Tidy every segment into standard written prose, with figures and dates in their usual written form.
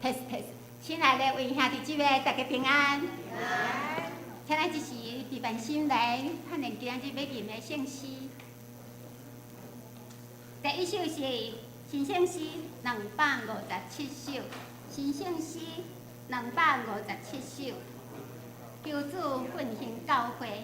Test test，親愛的位兄弟姊妹，大家平安。請咱這時預備心來，看見今日欲吟的聖詩。第一首是新聖詩257首，新聖詩兩百五十七首，求主奮興教會。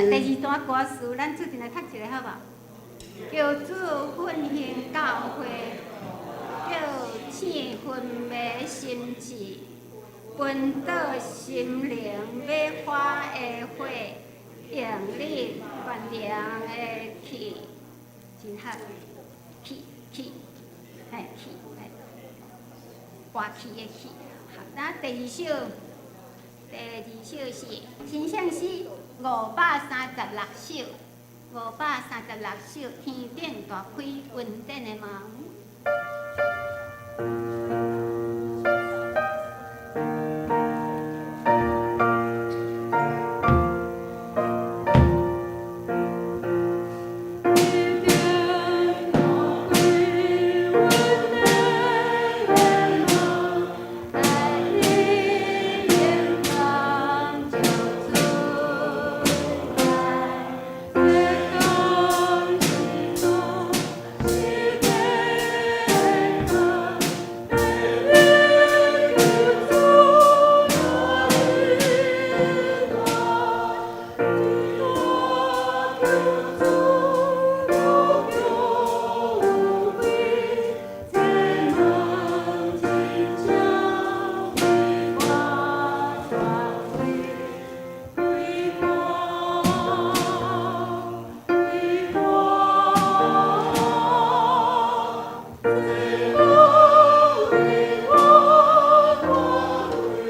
第二段歌詞，咱做陣來讀一下好無？求主奮興教會，叫醒昏迷心智，奮倒心靈欲發的火，用你權能的氣，真好，氣氣，嘿氣，嘿，活氣的氣。好，那第二首，第二首是新聖詩536首，536首，天頂大開恩典的門。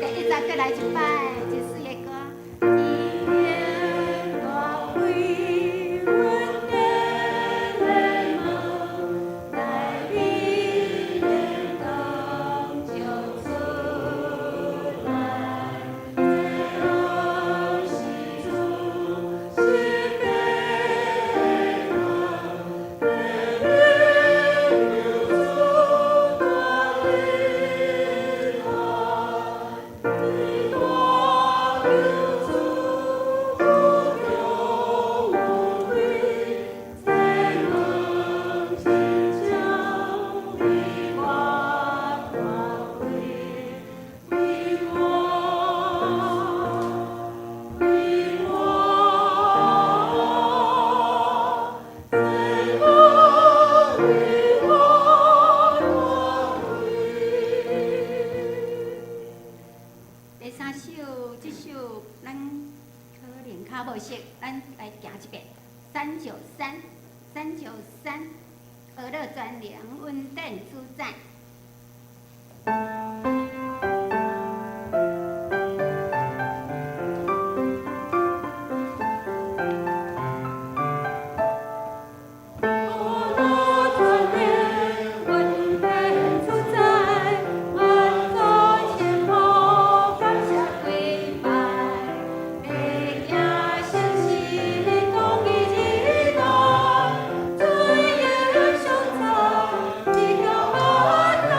第一節閣來一擺，一水的歌。天頂大開恩典的門，來你的光照出來，這攏是主實在的，求主大力求主不叫無悔，這門真正為我大開，為我，為我，這門為我大開。第三首，這首咱可能較無熟，咱來行一遍。393，393，呵咾全能恩典主宰。呵咾全能恩典主宰，萬祖千母感謝跪拜，白行聖事公義之道，罪孽相殘，一條萬來。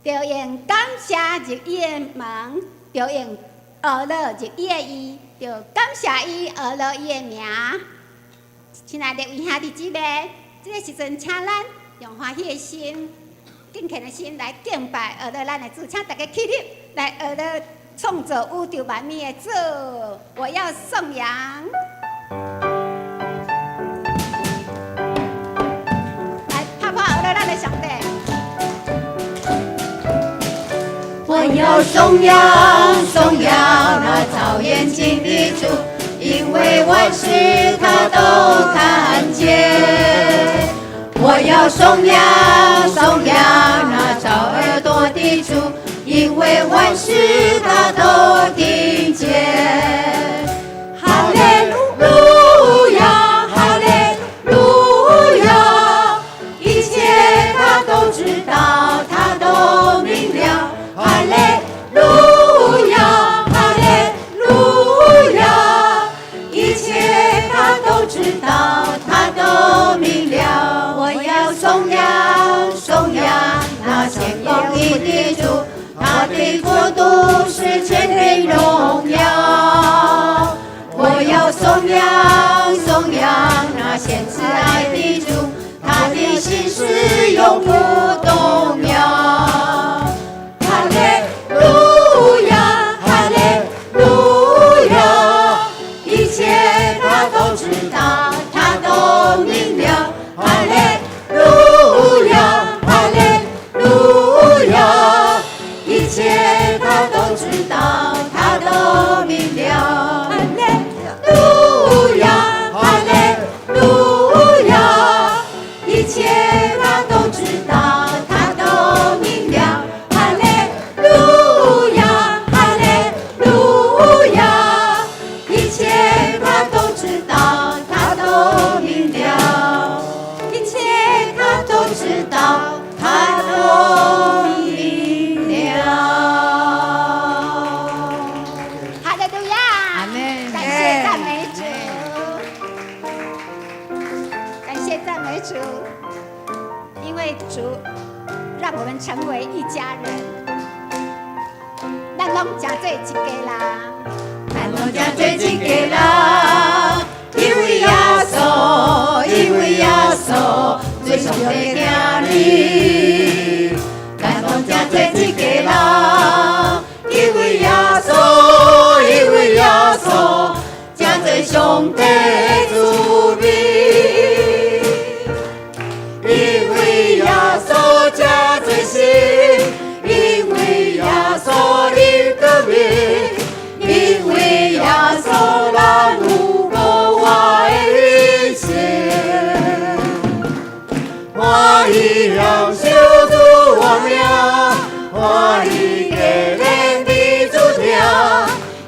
著用感謝入伊的門，著用呵咾入伊的院，著感謝伊呵咾伊的名。親愛的位兄弟姊妹，這个時陣，請咱用歡喜的心，敬虔的心來敬拜學咱的主，請大家起立來學咱創造宇宙萬物的主，我要頌揚。來，拍拍學咱的上帝。我要頌揚頌揚那造眼睛的主，因為萬事他都看見。我要頌揚頌揚那造耳朵的主，因為萬事他都聽見。哈利路亞，哈利路亞，一切他都知道，他都明了。哈利路亞，哈利路亞，一切他都知道，他都明了。我要頌揚頌揚那顯公義的主，他的國度是全天榮耀。我要頌揚頌揚那顯慈愛的主，他的心事永不動搖。哈利路亞，哈利路亞，一切他都知道，他都明了。哈利路亞，哈利路亞，一切他都知道，他都明了。哈利路亞，哈利路亞，一切他都知道，他都明了。哈利路亞，哈利路亞，一切他都知道，他都明了。一切他都知道，他都明了。哈利路亞，阿們。感謝讚美主，感謝讚美主，因為主讓我們成為一家人，咱攏成做一家人。咱攏成做一家人，因為耶穌，因為耶穌做上帝囝兒。咱攏成做一家人，因為耶穌，因為耶穌成做上帝子民。因為耶穌成做神，因為耶穌的革命，因為耶穌咱有無活的永生。歡喜享受主活命，歡喜加練的主聽，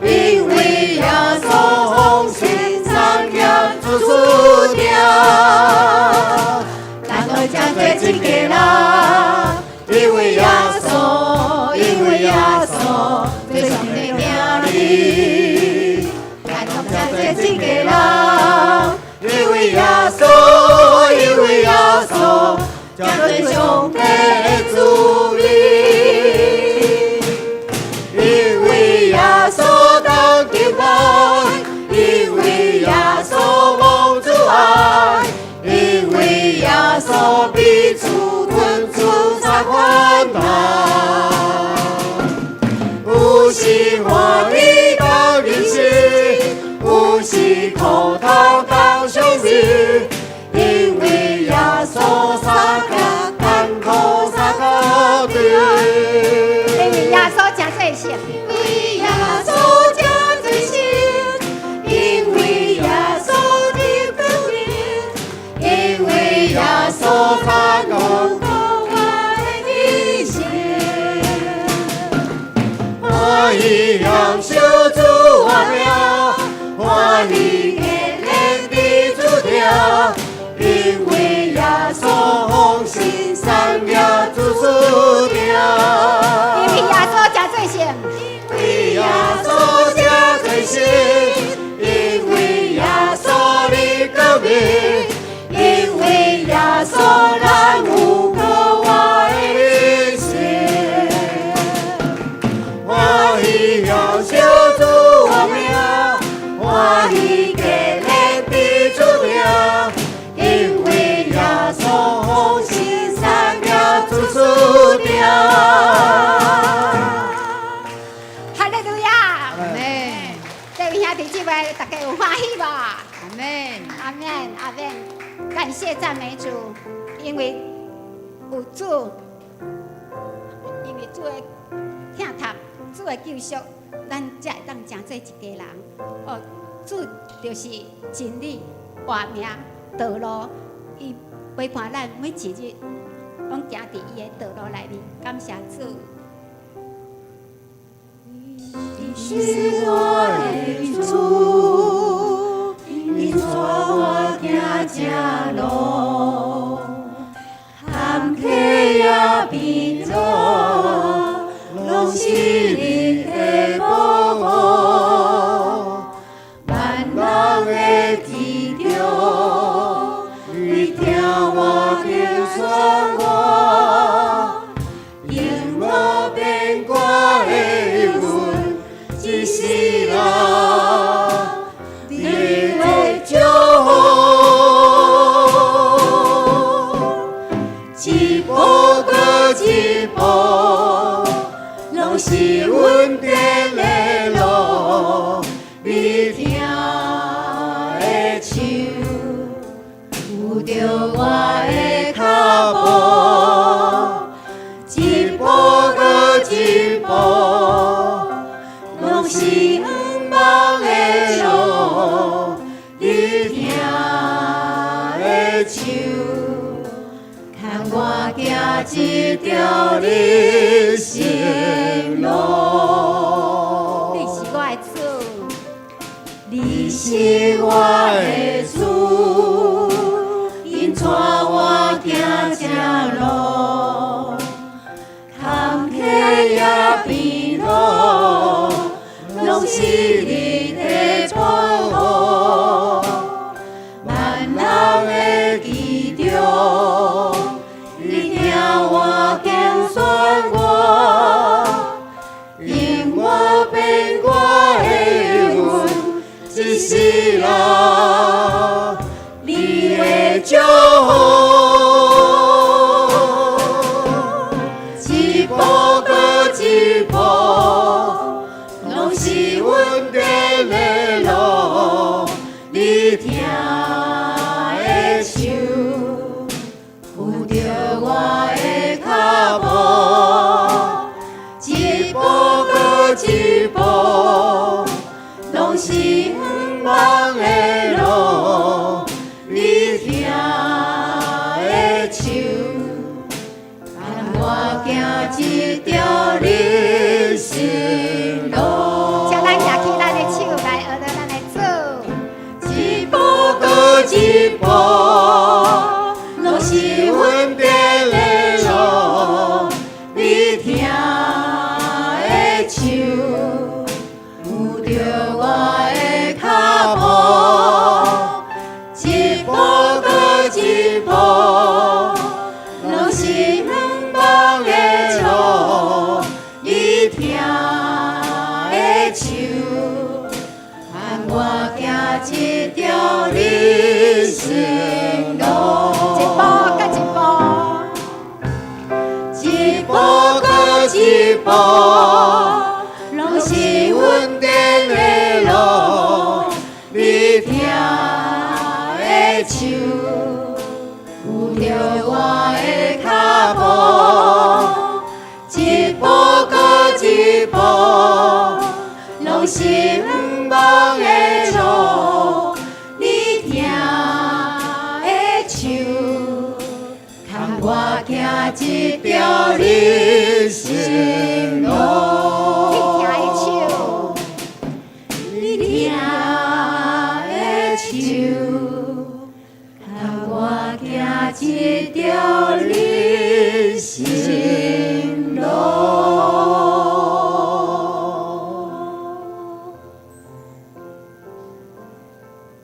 因為耶穌奉獻三業主主聽。咱攏成做一家人，因為耶穌，因為耶穌做上帝囝兒。咱攏成做一家人，因為耶穌，因為耶穌成做上帝子民。因為耶穌當敬拜，因為耶穌蒙主愛，因為耶穌彼此吞出三患難。有時歡喜當人生，有時苦痛當傷心，因為耶穌相共艱苦相共對。因為耶穌成做聖，因為耶穌成做神，因為耶穌的革命，因為耶穌才有過我的人生。歡喜享受主活命，歡喜加練的主聽，因為耶穌奉獻三業主主聽。因為耶穌成做聖，因為耶穌成做神，因為耶穌的革命，因為耶穌咱有過活的人生。歡喜享受主活命，歡喜加練的主聽，因為耶穌奉獻三業主主聽。謝讚美主，因為有主，因為主的疼痛，主的救贖，咱才會當成做一家人。哦，主就是真理、活命、道路，伊陪伴咱每一日，攏行佇伊的道路內面。感謝主。你是我的主，你帶我行這路，坎坷也變路，攏是你的保護。萬人的記著，你聽我揀選我，引我變我的阮一世人，你的祝福，一步閣一步，攏是阮踮的路。你疼的手，扶著我的跤步，一步閣一步，攏是向望的路。你疼的手，牽我行這條人生路。你是我的主，你是我的主，𪜶帶我行這路，坎坷也變路，攏是你的保護。萬人會記著，你疼我揀選我，引我變我的阮一世人，你的祝福，一步閣一步，攏是阮踮的路。你疼的手，扶著我的跤步，一步閣一步，攏是向望的路。你疼的手，牽我行這條人生路。請咱舉起咱的手來學著咱的主。一步閣一步，攏是阮踮的路。你疼的手，扶著我的跤步，一步閣一步，攏是向望的路。你疼的手，牽我行這條人生路。一步閣一步，一步閣一步，攏是阮踮的路。你疼的手，扶著我的跤步，一步閣一步，攏是向望的路。你疼的手，牽我行這條人生路。你疼的手，你疼的手，牽我行這條人生路。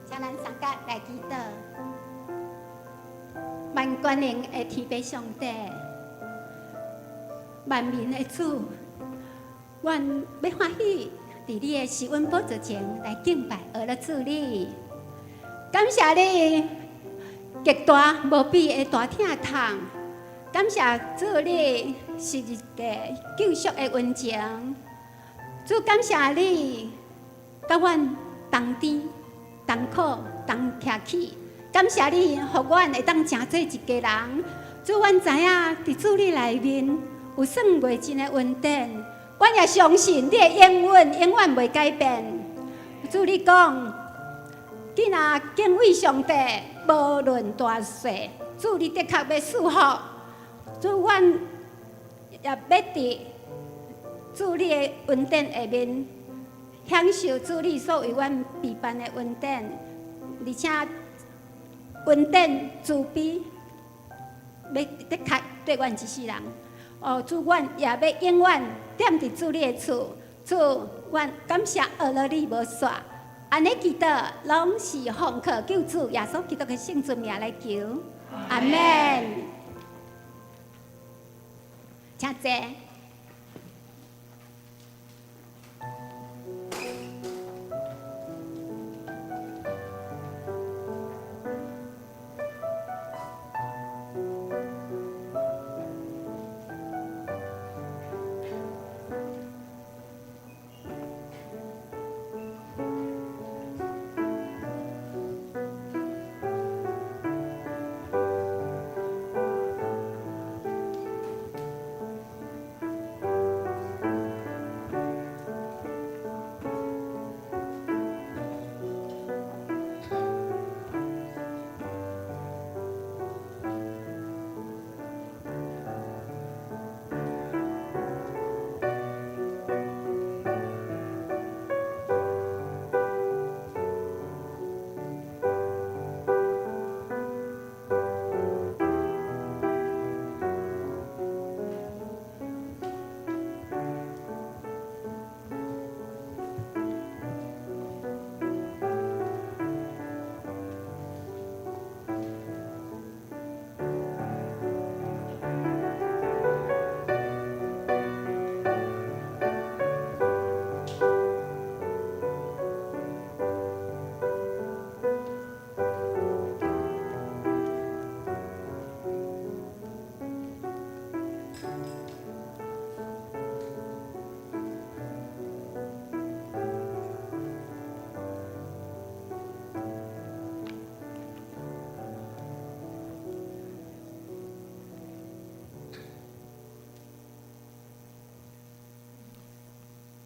請咱三甲來祈禱。萬權能的天父上帝，萬民的主，阮欲歡喜佇你的施恩寶座前來敬拜阿樂主你，感謝你極大無比的大疼痛，感謝主你十字架救贖的恩情，主感謝你佮阮同甜同苦同徛起，感謝你，予阮會當成做一家人。主，阮知影佇主你內面有算袂盡的恩典，阮也相信你的應允永遠袂改變。主你講，囝若敬畏上帝，無論大細，主你的確欲賜福。主，阮也欲佇主你的恩典下面，享受主你所為阮備辦的恩典，而且恩典慈悲，欲的確對阮一世人。哦，主，阮也欲永遠踮佇主你的厝。主，阮感謝阿樂你無煞，按呢祈禱，攏是奉靠救主耶穌基督的聖尊名來求，阿們。請坐。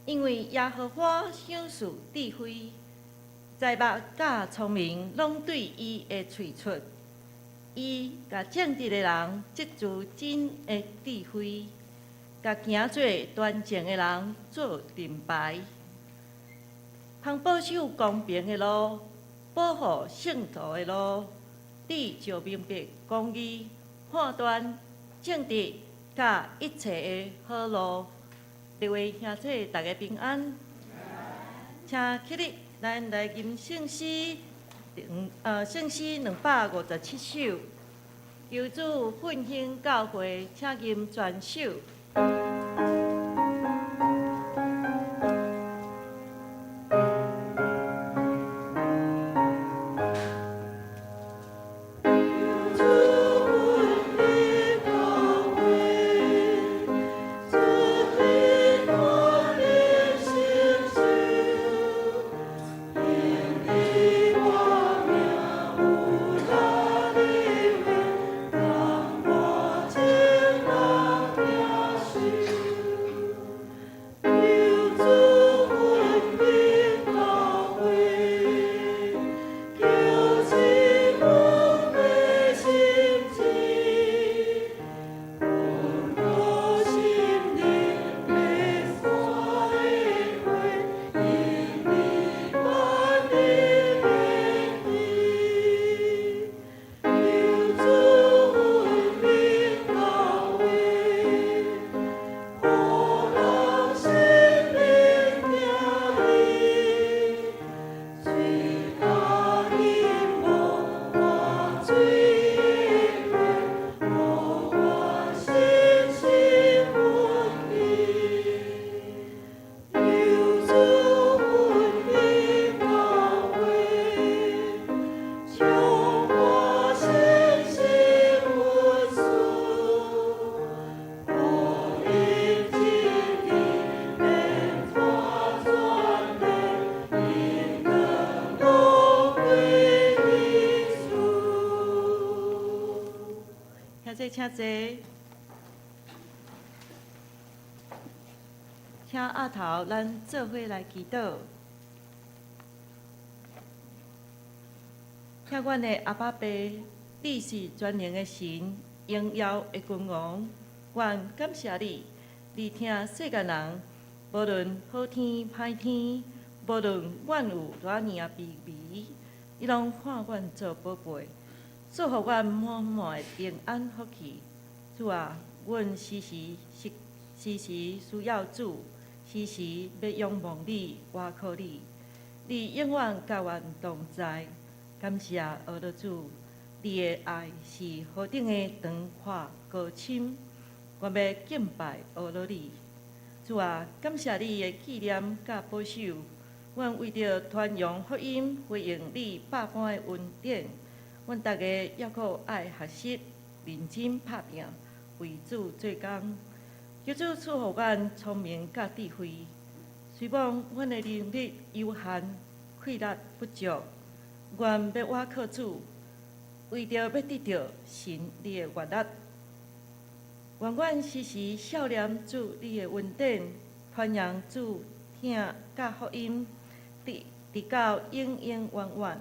因為耶和華賞賜智慧，才目佮聰明攏對伊的喙出。伊共正直的人積聚真的智慧，共行做端正的人做盾牌，通保守公平的路，保護聖徒的路。你就明白公義、判斷、正直佮一切的好路。各位兄弟，大家平安。請起立，咱來吟聖詩，聖詩257首，求主奮興教會，請吟全首。 求請坐。請阿頭，咱做伙來祈禱。聽阮的阿爸父，你是全能的神，榮耀的君王，阮感謝你。你疼世間人，無論好天歹天，無論阮有偌爾仔卑微，你攏看阮做寶貝，賜予阮滿滿的平安福氣。主啊，阮時時時時時需要主，時時欲仰望你，倚靠你，你永遠佮阮同在。感謝阿樂主，你的愛是何等的長闊高深，我欲敬拜阿樂你。主啊，感謝你的紀念佮保守，阮為著傳揚福音，回應你百般的恩典，阮逐家猶閣愛學習，認真拍拚，為主做工。求主賜予阮聰明佮智慧，雖罔阮的能力有限，氣力不足。阮欲倚靠主，為著欲得著神你的悅納。願阮時時數念主你的恩典，傳揚主疼佮福音，直直到永永遠遠。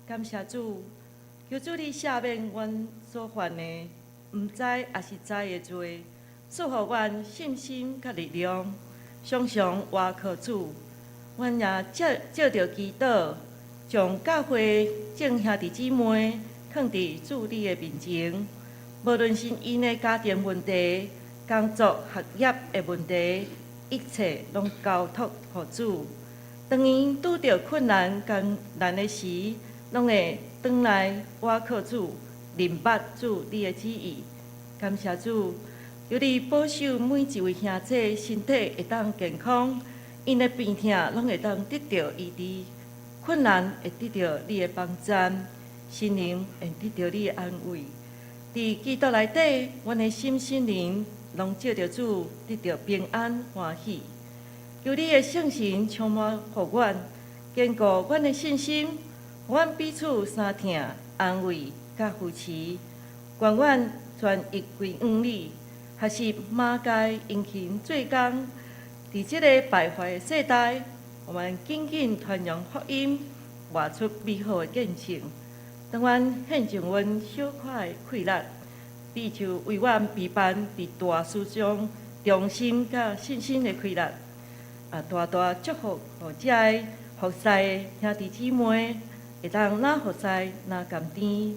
感謝主，求主你赦免阮所犯的，毋知抑是知的罪，賜予阮信心佮力量，常常倚靠主。阮也藉藉著祈禱，將教會眾兄弟姊妹囥佇主你的面前，無論是𪜶的家庭問題、工作、學業的問題，一切攏交託予主。當𪜶拄著困難艱難的時，攏會轉來倚靠主，認捌主你的旨意。感謝主，求你保守每一位兄弟身體會當健康，𪜶的病痛攏會當得著醫治。困難會得著你的幫贊，心靈會得著你的安慰。佇基督內底，阮的心心靈攏藉著主得著平安歡喜。求你的聖神充滿予阮，堅固阮的信心，予阮彼此相疼、安慰佮扶持。願阮全意歸向你，學習馬偕殷勤做工。佇這個敗壞的世代，予阮緊緊傳揚福音，活出美好的見證。當阮獻上阮小可的氣力，你就為阮備辦佇大事上忠心佮信心的氣力。啊，大大祝福予遮个服侍的兄弟姊妹，會當若服侍若甘甜。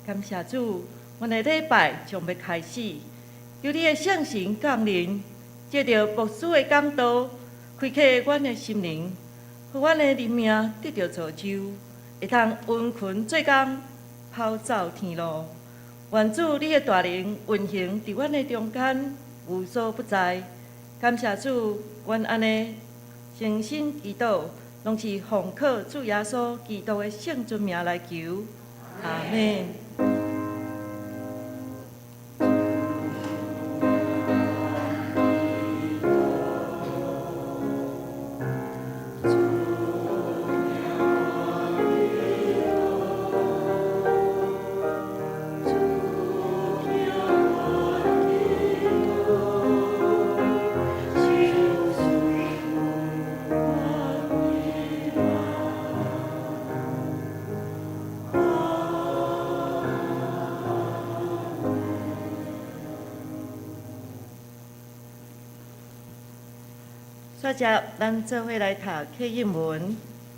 感謝主，阮的禮拜將欲開始，求你的聖神降臨，藉著牧師的講道，開啟阮的心靈，予阮的靈命得著造就，會當殷勤做工，跑走天路。願主你的大能運行佇阮的中間，無所不在。感謝主，阮按呢誠心祈禱，攏是奉靠主耶穌基督的聖尊名來求。阿們。煞接，咱做伙來讀啟應文，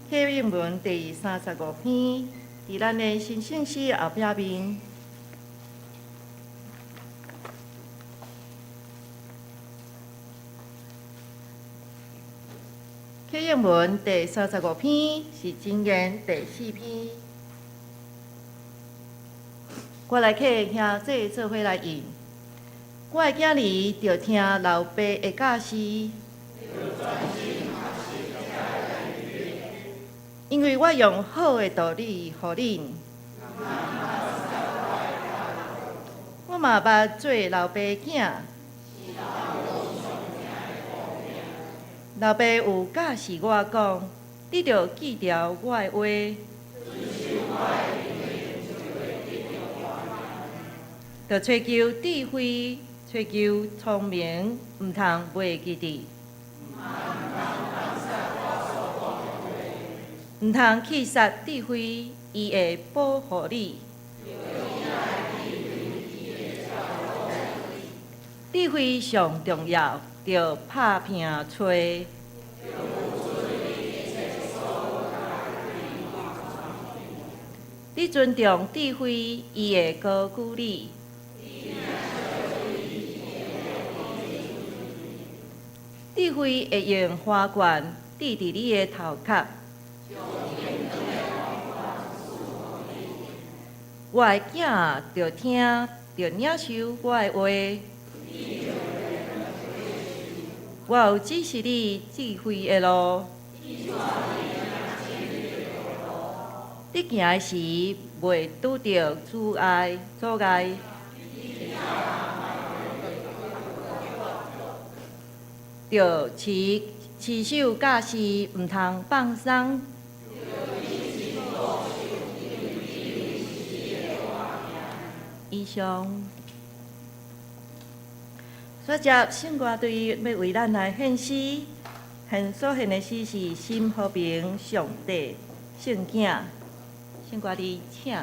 啟應文第三十五篇，佇咱的新聖詩後壁面。啟應文第三十五篇是箴言第四篇。我來請兄弟做伙來吟。我的囝兒著聽老爸的教示。因為我用好的道理予恁，我嘛捌做老爸囝，老爸有教示我講，你著記牢我的話，著揣求智慧，揣求聰明，毋通袂記得。毋通棄殺智慧，伊會保護你。智慧上重要，著拍拚揣。你尊重智慧，伊會高舉你。智慧會用花冠戴佇你的頭殼。我的囝著聽，著領受我的話。我有指示你智慧的路。你行的時，袂拄著阻礙。著持持守教示，毋通放鬆。以上，煞接聖歌隊欲為咱來獻詩，獻所獻的詩是《心和平上帝聖囝》，聖歌隊請。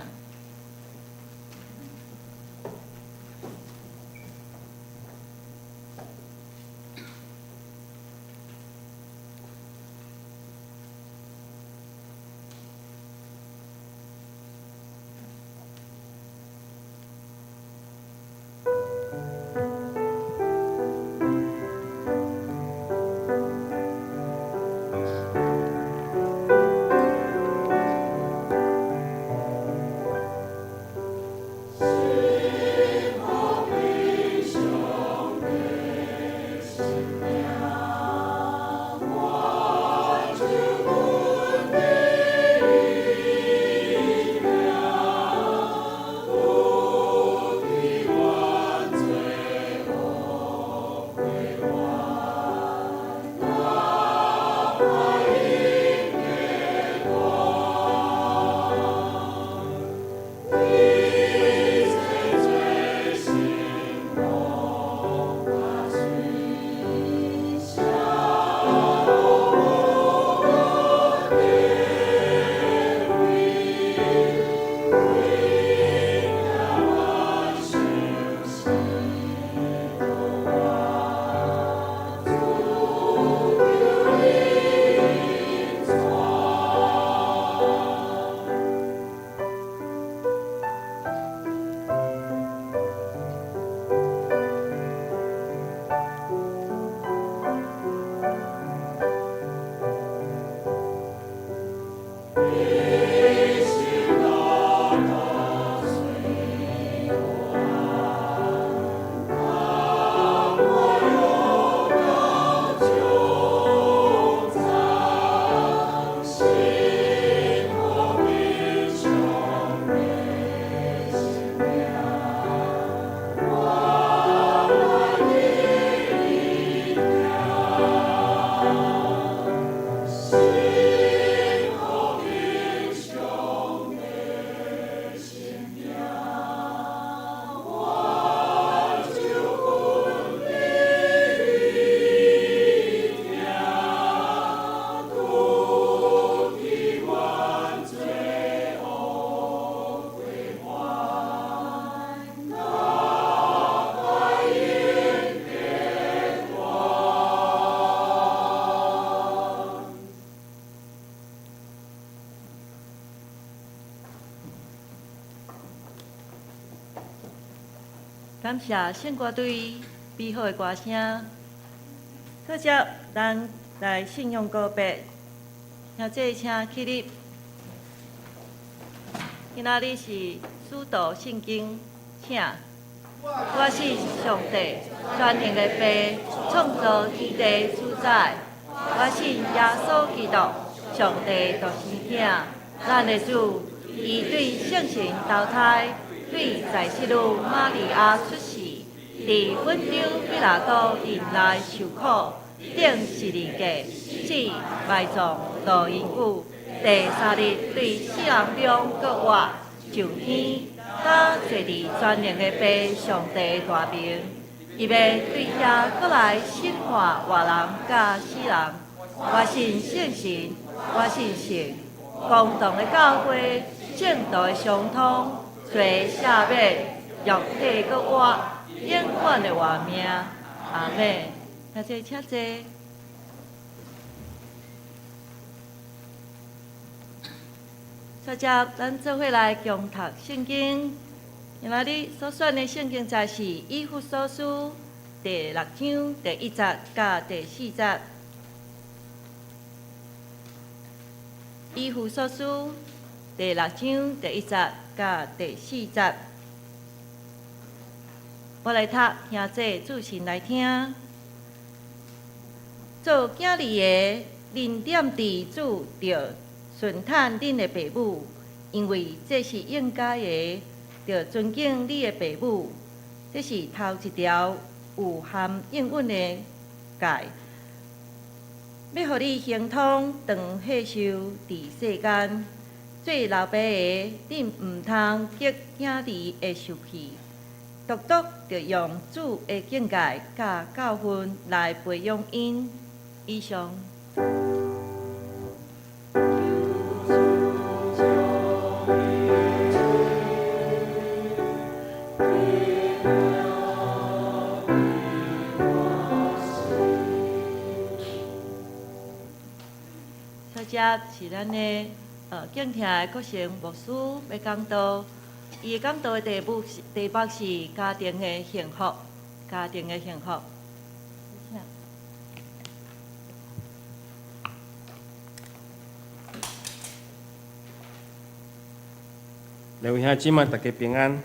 感謝聖歌隊美好的歌聲。閣接咱來信仰告白，兄弟請起立。今仔日是使徒信經，請。我信上帝，全能的父，創造天地主宰。我信耶穌基督，上帝獨生子，咱的主，伊對聖神投胎。對在聖女瑪利亞出世，佇本丟彼拉多任內受苦，釘十字架，死埋葬，落陰府，第三日對死人中復活，上天，佮坐佇全能的父上帝大爿，伊欲對遐閣來審判活人佮死人。我信聖神，我信聖公同的教會，聖徒的相通，罪赦免，肉體閣活，永遠的活命。阿們。大家請坐。接著，咱做伙來共讀聖經。今仔日所選的聖經節是以弗所書第六章第一節佮第四節。以弗所書第六章第一節佮第四節。我來讀，兄弟注神來聽。做囝兒的，恁踮佇主著順趁恁的爸母，因為這是應該的。著尊敬你的爸母，這是頭一條有含應允的誡，欲予你亨通長歲壽佇世間。做老爸的，恁毋通激囝兒的受氣，獨獨著用主的警戒佮教訓來培養𪜶。以上。接著是咱的敬聽的國成牧師欲講道，伊的講道的題目是家庭的幸福，家庭的幸福。請。兩位兄姊妹，大家平安。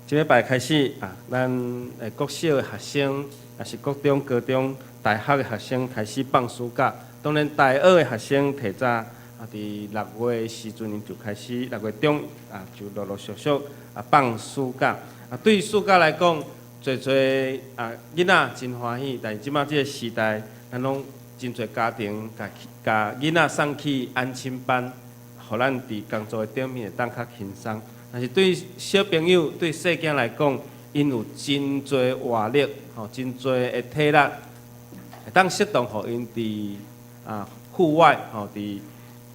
這禮拜開始啊，咱的國小的學生，也是國中、高中、大學的學生開始放暑假。當然，大學的學生提早啊，佇六月的時陣𪜶就開始，六月中啊就陸陸續續啊放暑假。啊，對暑假來講，濟濟啊囡仔真歡喜，但是這馬這个時代，咱攏真濟家庭共共囡仔送去安親班，予咱佇工作的頂面會當較輕鬆。但是對小朋友、對細囝來講，𪜶有真濟活力，吼，真濟的體力，會當適當予𪜶佇啊戶外，吼，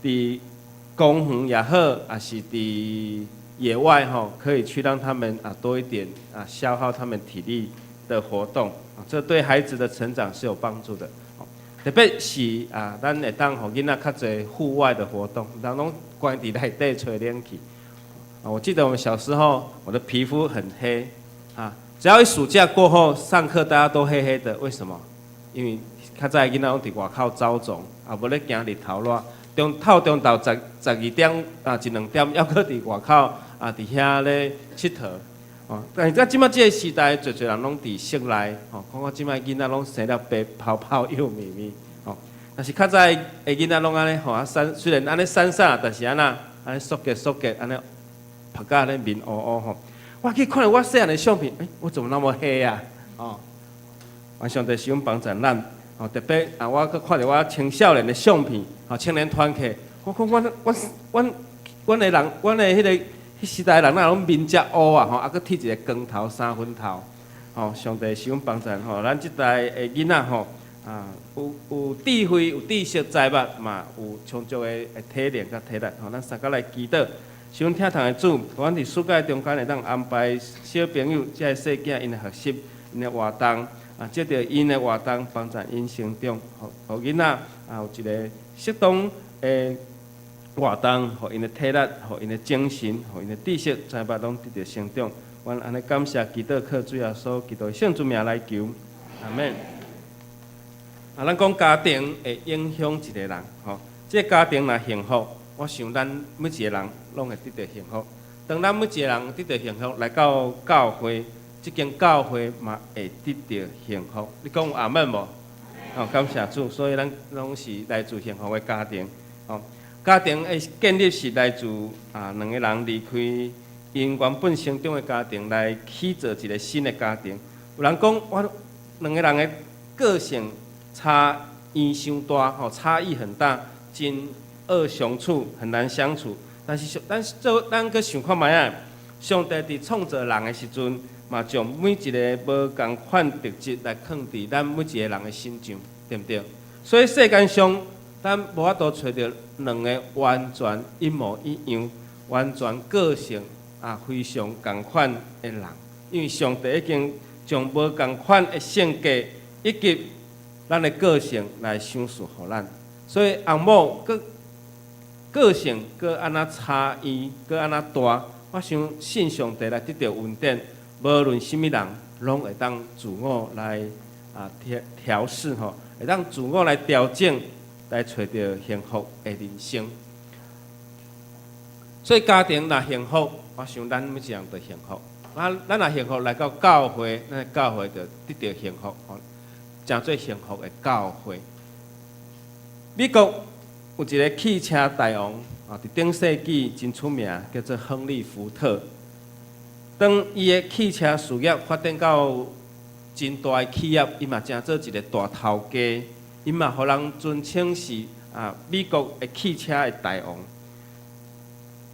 佇公園也好，抑是佇野外，吼，可以去讓他們啊多一點啊消耗他們體力的活動，啊，這對孩子的成長是有幫助的。特別是啊，咱會當予囡仔較濟戶外的活動，毋通攏關佇內底吹冷氣。啊，我記得我們小時候，我的皮膚很黑，啊，只要一暑假過後，上課大家都黑黑的，為什麼？因為較早的囡仔攏佇外口走傱，啊，無咧驚日頭熱，中透中晝十十二點啊一兩點，猶閣佇外口啊佇遐咧𨑨迌。哦，但是在這馬這个時代，濟濟人攏佇室內，吼，看看這馬囡仔攏生了白泡泡幼咪咪，吼。但是較早的囡仔攏按呢，吼啊瘦，雖然按呢瘦瘦，但是按怎，按呢縮結縮結，按呢曝甲按呢面烏烏吼。我去看著我細漢的相片，欸，我怎麼那麼黑啊？哦，願上帝施恩幫助咱，吼，特別啊，我閣看著我青少年的相片，吼，青年團契，我講阮阮阮阮的人，阮的彼个。彼時代人哪攏面遮烏啊，吼，啊，閣剃一个光頭三分頭，吼，上帝施恩幫助吼，咱這代的囡仔吼，啊，有有智慧、有知識、才物，嘛有充足的體能佮體力，吼，咱相共來祈禱，施恩疼痛的主，阮佇暑假中間會當安排小朋友、這个細囝𪜶的學習、𪜶的活動，啊，藉著𪜶的活動幫助𪜶成長，予囡仔啊有一个適當的活動，予𪜶的體力，予𪜶的精神，予𪜶的知識、才物攏得著成長。阮按呢感謝祈禱，靠主耶穌基督的聖主名來求，阿們。啊，咱講家庭會影響一個人，吼，這个家庭若幸福，我想咱每一個人攏會得著幸福。當咱每一個人得著幸福，來到教會，這間教會嘛會得著幸福。你講有阿們無？哦，感謝主，所以咱攏是來自幸福的家庭，吼。家庭的建立是來自啊兩个人離開𪜶原本成長的家庭，來起造一个新的家庭。有人講，我兩个人的個性差異傷大，吼，差異很大，真惡相處，很難相處。但是咱做咱閣想看覓仔，上帝佇創造人的時陣，嘛將每一个無仝款特質來囥佇咱每一个人的身上，對毋對？所以世間上，咱無法度揣著兩个完全一模一樣、完全個性啊非常仝款的人，因為上帝已經將無仝款的性格以及咱的個性來賞賜予咱，所以翁某閣個性閣按怎差異，閣按怎大，我想信上帝來得著恩典，無論啥物人，攏會當自我來啊調調適吼，會當自我來調整，來揣著幸福的人生。所以家庭若幸福，我想咱每一人都幸福。啊，咱若幸福來到教會，咱的教會就得著幸福，吼，成做幸福的教會。美國有一个汽車大王啊，佇頂世紀真出名，叫做亨利福特。當伊的汽車事業發展到真大的企業，伊嘛成做一个大頭家，伊嘛予人尊稱是啊美國的汽車的大王。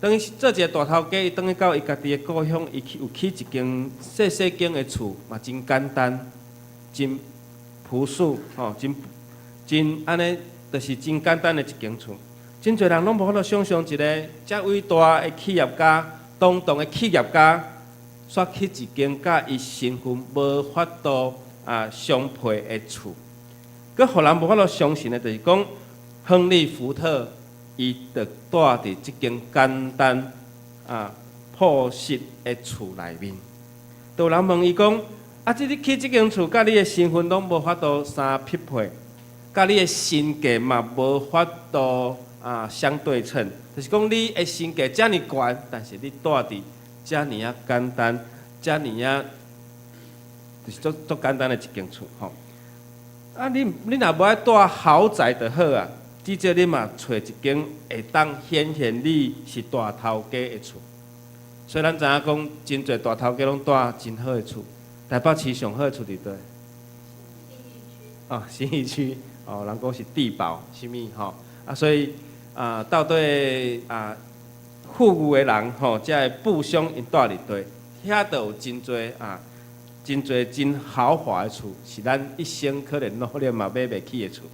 當伊做一个大頭家，伊轉去到伊家己的故鄉，伊起有起一間細細間的厝，嘛真簡單，真樸素，吼，真真按呢，就是真簡單的一間厝。真濟人攏無法度想像一个遮偉大的企業家，當當的企業家，煞起一間佮伊身份無法度啊相配的厝。閣予人無法度相信的，就是講亨利福特。伊就蹛佇這間簡單啊樸實的厝內面。就有人問伊講：啊，這你起這間厝，佮你的身份攏無法度相匹配，佮你的身價嘛無法度啊相對稱。就是講你的身價遮爾懸，但是你蹛佇遮爾仔簡單，遮爾仔就是足足簡單的一間厝吼。啊，你你若無愛蹛豪宅就好啊。至少你嘛揣一間會當顯現你是大頭家的厝。所以咱知影講，真濟大頭家攏蹛真好的厝。台北市上好的厝佇佗？哦，信義區，哦，人講是帝寶，啥物吼？啊，所以啊，到底啊，富裕的人吼，才會富商𪜶蹛佇佗？遐都有真濟啊，真濟真豪華的厝，是咱一生可能努力嘛買袂起的厝。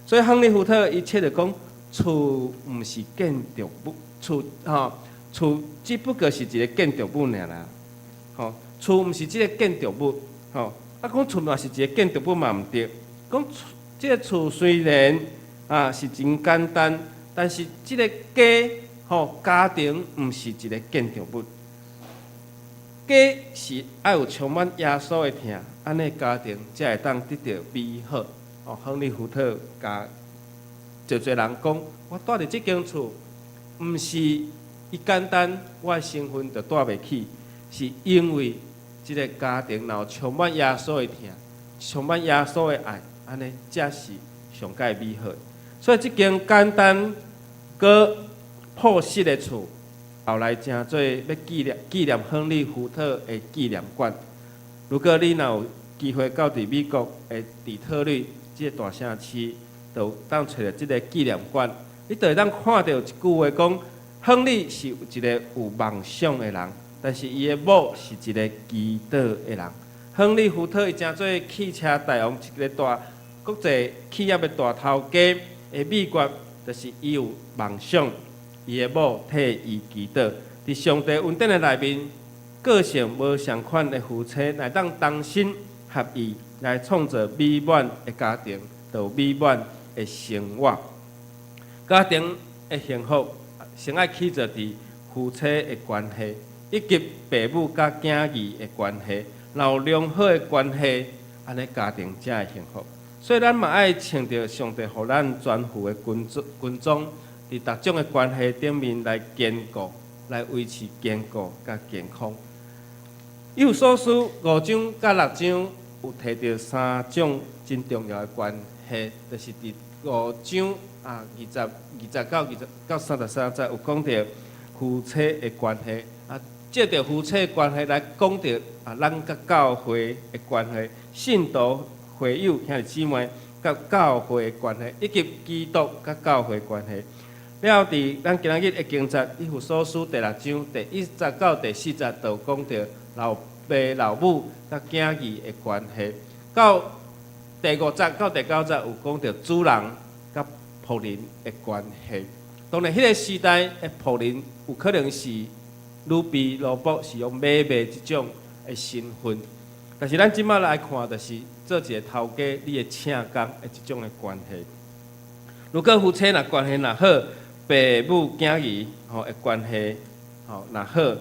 所以亨利福特伊切著講，厝毋是建築物，厝吼厝只不過是一个建築物爾啦，吼厝毋是這个建築物，吼啊講厝嘛是一个建築物嘛毋對，講厝這个厝雖然啊是真簡單，但是這个家吼家庭毋是一个建築物，家是愛有充滿耶穌的疼，按呢家庭才會當得著美好。哦，亨利福特共濟濟人講，我蹛佇這間厝，毋是伊簡單，我的身份就蹛袂起，是因為這个家庭若有充滿耶穌的疼，充滿耶穌的愛，按呢才是上蓋美好。所以這間簡單閣樸實的厝，後來成做欲紀念紀念亨利福特的紀念館。如果你若有機會到佇美國的底特律這个大城市，就當揣著這个紀念館，你就會當看著一句話講：亨利是一个有夢想的人，但是伊的某是一个祈禱的人。亨利福特伊成做汽車大王，一个大國際企業的大頭家的秘訣，就是伊有夢想，伊的某替伊祈禱。佇上帝恩典的內面，個性無仝款的夫妻，來當同心合意來創造美滿的家庭，就有美滿的生活。家庭的幸福，先愛起坐佇夫妻的關係，以及父母佮囝兒的關係，若有良好的關係，按呢家庭才會幸福。所以咱嘛愛穿著上帝予咱全副的軍裝，軍裝佇逐種的關係頂面來堅固，來維持堅固佮健康。以弗所書五章佮六章有提著三種真重要的關係，就是佇五章啊22節到20到33節有講著夫妻的關係，啊，藉著夫妻的關係來講著啊，咱佮教會的關係，信徒會友兄弟姊妹佮教會的關係，以及基督佮教會的關係。了後，佇咱今仔日的經節，以弗所書第六章第一節到第四節，就講著老爸老母佮囝兒的關係。到第五節到第九節有講著主人佮僕人的關係。當然，彼個時代的僕人有可能是女婢奴僕，是用買賣這種的身份。但是咱這擺來看，就是做一个頭家，你的請工的這種的關係。如果夫妻若關係若好，爸母囝兒吼的關係吼若好，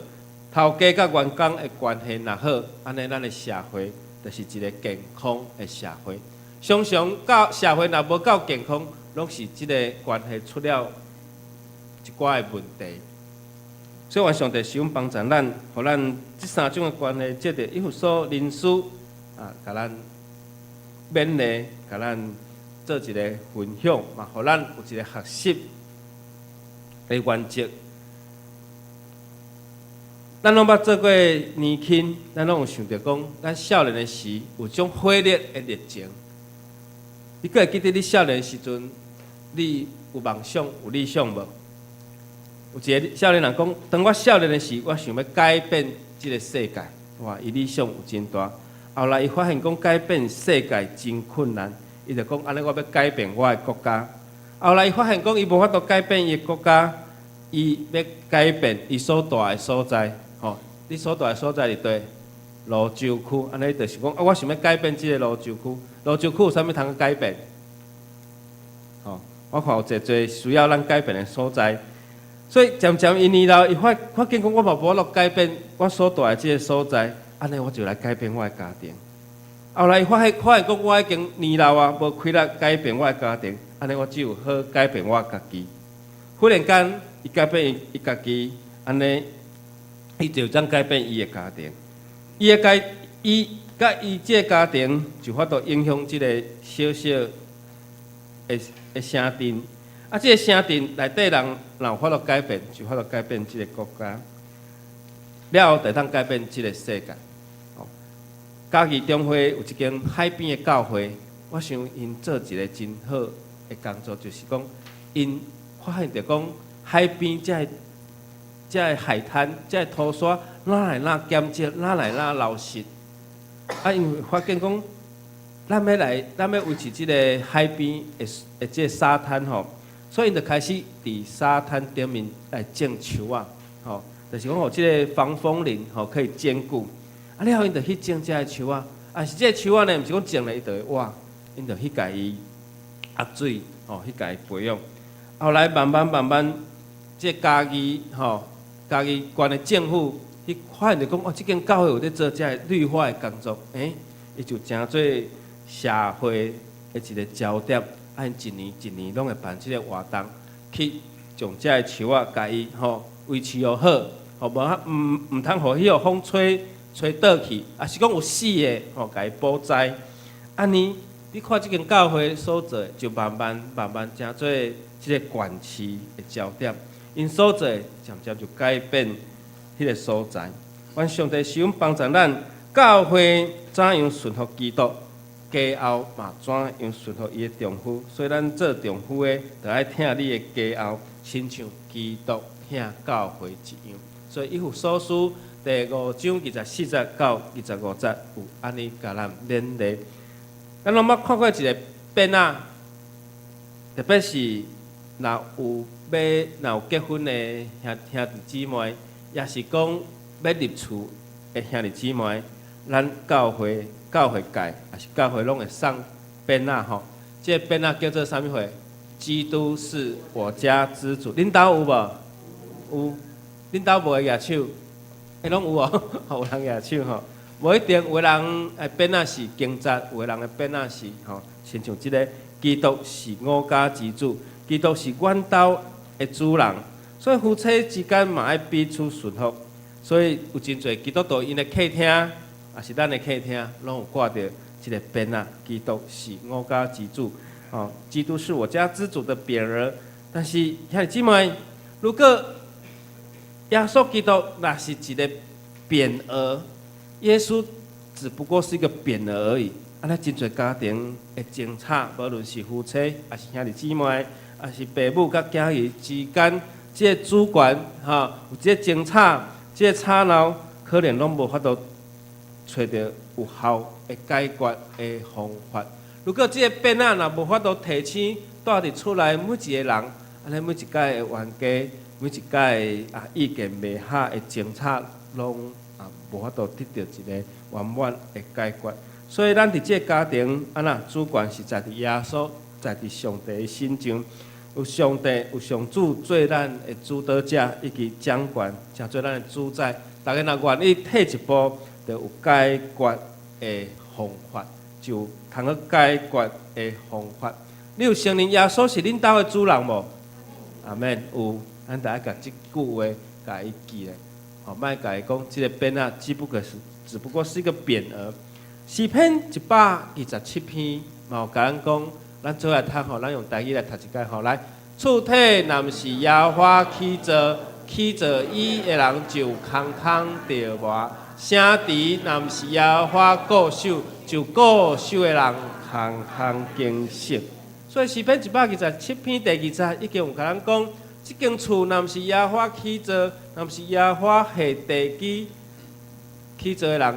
頭家佮員工的關係若好，按呢咱的社會就是一个健康的社會。常常到社會若無夠健康，攏是這个關係出了一寡的問題。所以，願上帝賜恩幫助咱，予咱這三種的關係，藉著以弗所靈書啊，共咱勉勵，共咱做一个分享，嘛，予咱有一个學習的原則。咱攏捌做過年輕，咱攏有想著講，咱少年的時有種火熱的熱情。你閣會記得你少年時陣，你有夢想、有理想無？有一个少年人講，當我少年的時，我想欲改變這个世界。哇，伊理想有真大。後來伊發現講改變世界真困難，伊就講按呢我欲改變我的國家。後來伊發現講伊無法度改變伊的國家，伊欲改變伊所蹛的所在。吼，你所蹛的所在佇佗？蘆洲區，按呢就是講啊，我想欲改變這个蘆洲區。蘆洲區有啥物通改變？吼，我看有濟濟需要咱改變的所在。所以漸漸伊年老，伊發發現講我嘛無法度改變我所蹛的這个所在，按呢我就來改變我的家庭。後來伊發現發現講我已經年老啊，無氣力改變我的家庭，按呢我只有好改變我家己。忽然間，伊改變伊伊家己，按呢，伊就怎改變伊的家庭。伊的家，伊佮伊這个家庭就法度影響這个小小的的城鎮。啊，這个城鎮內底人若有法度改變，就法度改變這个國家，了後就會當改變這个世界。嘉義中會有一間海邊的教會，我想𪜶做一个真好的工作，就是講𪜶發現著講海邊這个這个海灘、這个塗沙，哪來哪減少，哪來哪流失。啊，因為發現講，咱欲來，咱欲維持這个海邊的的這个沙灘吼，所以𪜶就開始佇沙灘頂面來種樹仔，吼，就是講予這个防風林吼可以堅固。啊，了後𪜶就去種這个樹仔，啊是這个樹仔呢，毋是講種咧伊就會活，𪜶就去共伊壓水，吼，去共伊培養。後來慢慢慢慢，這个嘉義吼，嘉義縣的政府去發現著講，哦，這間教會有咧做這个綠化的工作，欸，伊就成做社會的一个焦點。啊，𪜶一年一年攏會辦這个活動，去將這个樹仔共伊吼維持予好，吼無毋毋通予彼个風吹吹倒去，抑是講有死的吼，共伊補栽。按呢，你看這間教會所做的，就慢慢慢慢成做這个縣市的焦點。𪜶所做的，漸漸就改變彼个所在。願上帝賜恩幫助咱教會怎樣順服基督，家後嘛怎樣順服伊的丈夫。所以咱做丈夫的，著愛疼你的家後，親像基督疼教會一樣。所以以弗所書第五章二十四節到二十五節有按呢共咱勉勵。咱攏捌看過一个匾仔，特別是若有欲若有結婚的兄兄弟姊妹，抑是講欲入厝的兄弟姊妹，咱教會教會界，抑是教會攏會送匾仔吼。這个匾仔叫做啥物貨？基督是我家之主。恁兜有無？有。恁兜無的舉手？欸，攏有哦，有人舉手吼。無一定，有的人的匾仔是經節，有的人的匾仔是吼，親像這个基督是我家之主，基督是阮兜的主人，所以夫妻之間嘛愛彼此順服。所以有真濟基督徒𪜶的客廳，抑是咱的客廳，攏有掛著這个匾仔，基督是我家之主，吼，基督是我家之主的匾額。但是兄弟姊妹，如果耶穌基督若是一个匾額，耶穌只不過是一個匾額而已。按呢真濟家庭會爭吵，無論是夫妻，抑是兄弟姊妹，抑是爸母佮囝兒之間，這個主權吼，有這個爭吵，這個吵鬧，可能攏無法度揣著有效的解決的方法。如果這個鞭仔若無法度提醒蹛佇厝內每一個人，按呢每一擺的冤家，每一擺的意見袂合的爭吵，攏無法度得著一個圓滿的解決。所以咱佇這個家庭，按怎主權是在佇耶穌，在佇上帝的身上，有上帝有上主做咱的主導者以及掌權，成做咱的主宰。逐家若願意退一步，就有解決的方法，就通去解決的方法。你有承認耶穌是恁兜的主人無？阿們。有，咱著愛共這句話共伊記咧，吼，莫共伊講，這個鞭仔只不過是一個匾額。詩篇127篇，嘛有共咱講，咱做伙來讀吼，咱用台語來讀一擺吼，來，厝體若毋是耶和華起造，起造伊的人就空空著磨；城池若毋是耶和華固守，就固守的人空空警醒。所以詩篇127篇第二節已經有共咱講，這間厝若毋是耶和華起造，若毋是耶和華下地基起造的人，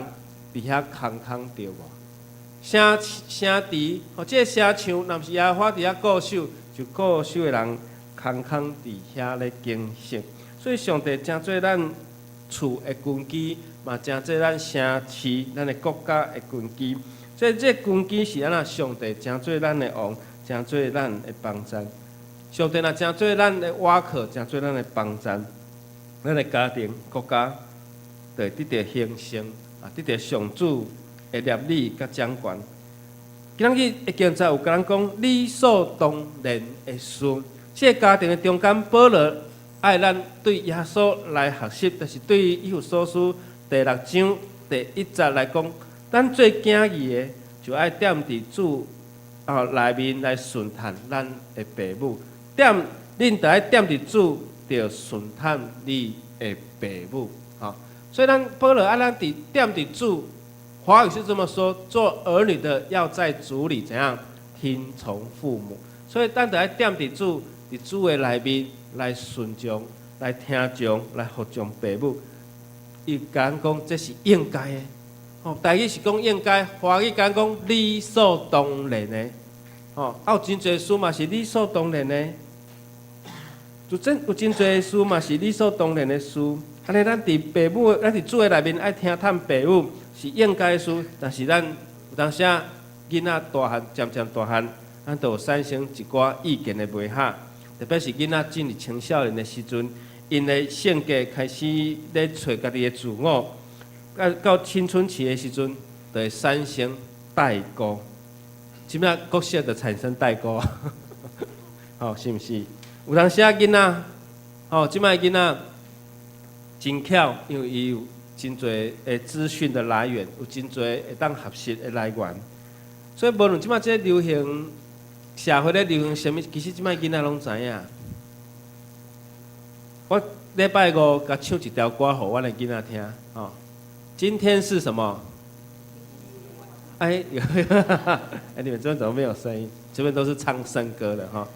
佇遐空空著磨。城城池，吼，這個城牆若毋是耶和華佇遐固守，就固守的人空空佇遐咧警醒。所以上帝成做咱厝的根基，嘛成做咱城市、咱的國家的根基。所以這個根基是按怎？上帝成做咱的王，成做咱的幫贊。上帝若成做咱的倚靠，成做咱的幫贊，咱的家庭、國家就會得著興盛，得著上主的攝理佮掌權。今仔日的經節有共咱講理所當然的事，這個家庭的中間，保羅愛咱對耶穌來學習，就是對以弗所書第六章第一節來講，咱做囝兒的就愛踮佇主內面來順趁咱的爸母，踮恁著愛踮佇主，著順趁你的爸母。吼，所以咱保羅愛咱佇踮佇主，華語是這麼說：做兒女的要在主裡怎樣聽從父母。所以咱著愛踮佇主，佇主的內面來順從、來聽從、來服從爸母。伊共咱講這是應該的。吼，台語是講應該，華語共咱講理所當然的。吼，有真濟事嘛是理所當然的。就真有真濟事嘛是理所當然的事。按呢，咱佇爸母，咱佇主的內面愛聽趁爸母是應該的事，但是咱有當時囡仔大漢，漸漸大漢，咱就有產生一寡意見的袂合，特別是囡仔進入青少年的時陣，𪜶的性格開始咧揣家己的自我，到青春期的時陣，就會產生代溝。這擺國小就產生代溝，吼，是毋是？有當時仔囡仔，吼，這擺囡仔真巧，因為伊有真濟的資訊的來源，有真濟會當學習的來源，所以無論這擺這個流行社會咧流行啥物，其實這擺囡仔攏知影。我禮拜五共唱一條歌予阮的囡仔聽，吼。今天是什麼？哎，哎，你們這邊怎麼沒有聲音？這邊都是唱聖歌的哈。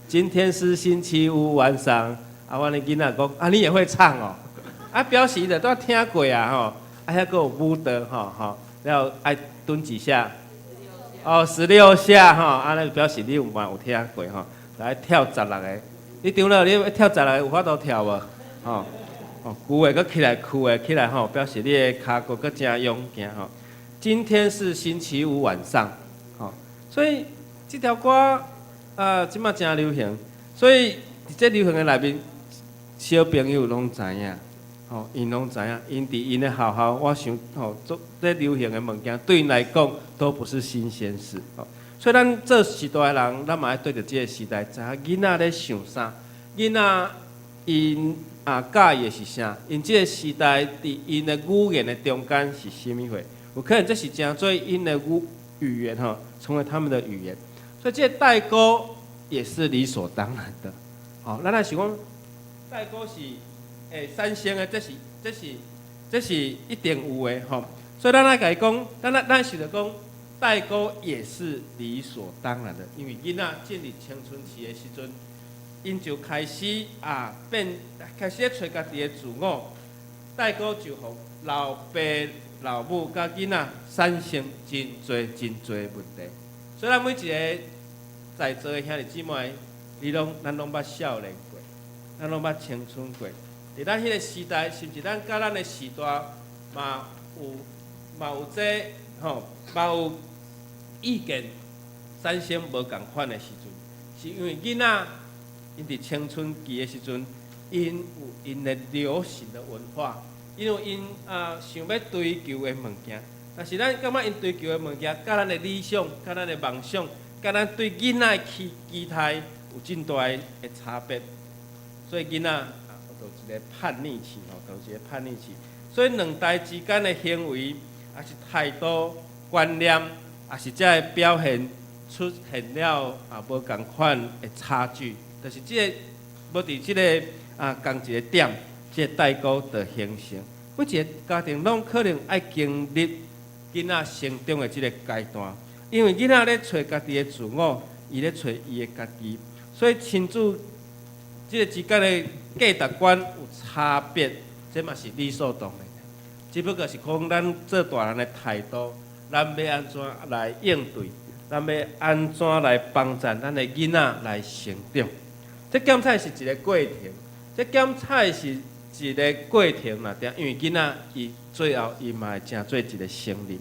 今天是星期五晚上，啊，阮的囡仔講，啊，你也會唱哦？啊，表示的都聽過啊，吼。啊，遐閣有舞蹈，吼吼，然後愛蹲幾下？哦，16下，吼，啊，那表示你有嘛有聽過吼。來跳16個，你長老，你跳十六個有法度跳無？吼，哦，舊的閣起來，舊的起來吼，表示你的跤骨閣誠勇健吼。今天是星期五晚上，吼，所以這條歌啊，這擺誠流行，所以佇這流行的內面，小朋友攏知影，吼，𪜶攏知影，𪜶佇𪜶的學校，我想吼，做這流行的物件對𪜶來講都不是新鮮事，吼。所以咱做序大的人，咱嘛愛對著這個時代，知影囡仔咧想啥，囡仔𪜶佮意的是啥，𪜶這個時代佇𪜶的語言的中間是啥物貨？有可能這是成做𪜶的語言吼，成為他們的語言，所以這個代溝也是理所當然的。吼，咱若想講代溝是會產生的，這是一定有的吼。所以咱愛共伊講，咱想著講代溝也是理所當然的，因為囡仔進入青春期的時陣， 𪜶就開始啊變，開始咧揣家己的自我，代溝就予老爸老母佮囡仔產生真濟真濟問題。所以咱每一个在座的兄弟姊妹，你攏咱攏捌少年過，咱攏捌青春過。佇咱彼个時代，是毋是咱佮咱的時代嘛有嘛有這吼嘛有意見產生無仝款的時陣？是因為囡仔𪜶佇青春期的時陣，𪜶有𪜶的流行的文化，因為𪜶啊想欲追求的物件。但是咱感覺𪜶追求的物件，佮咱的理想、佮咱的夢想、佮咱對囡仔的期期待有真大的差別。所以囡仔啊，就一个叛逆期吼，就一个叛逆期。所以兩代之間的行為，抑是態度、觀念，抑是這个表現出現了啊無仝款的差距，就是這个無佇這个啊仝一個點，這个代溝就形成。每一個家庭攏可能愛經歷囡仔成長的這个階段，因為囡仔咧揣家己的自我，伊咧揣伊的家己，所以親子這个之間的價值觀有差別，這嘛是理所當然的。只不過是講咱做大人的態度，咱欲按怎來應對，咱欲按怎來幫助咱的囡仔來成長。這檢採是一個過程，這檢採是一個過程啦，因為囡仔伊最後伊嘛會成做一個成人，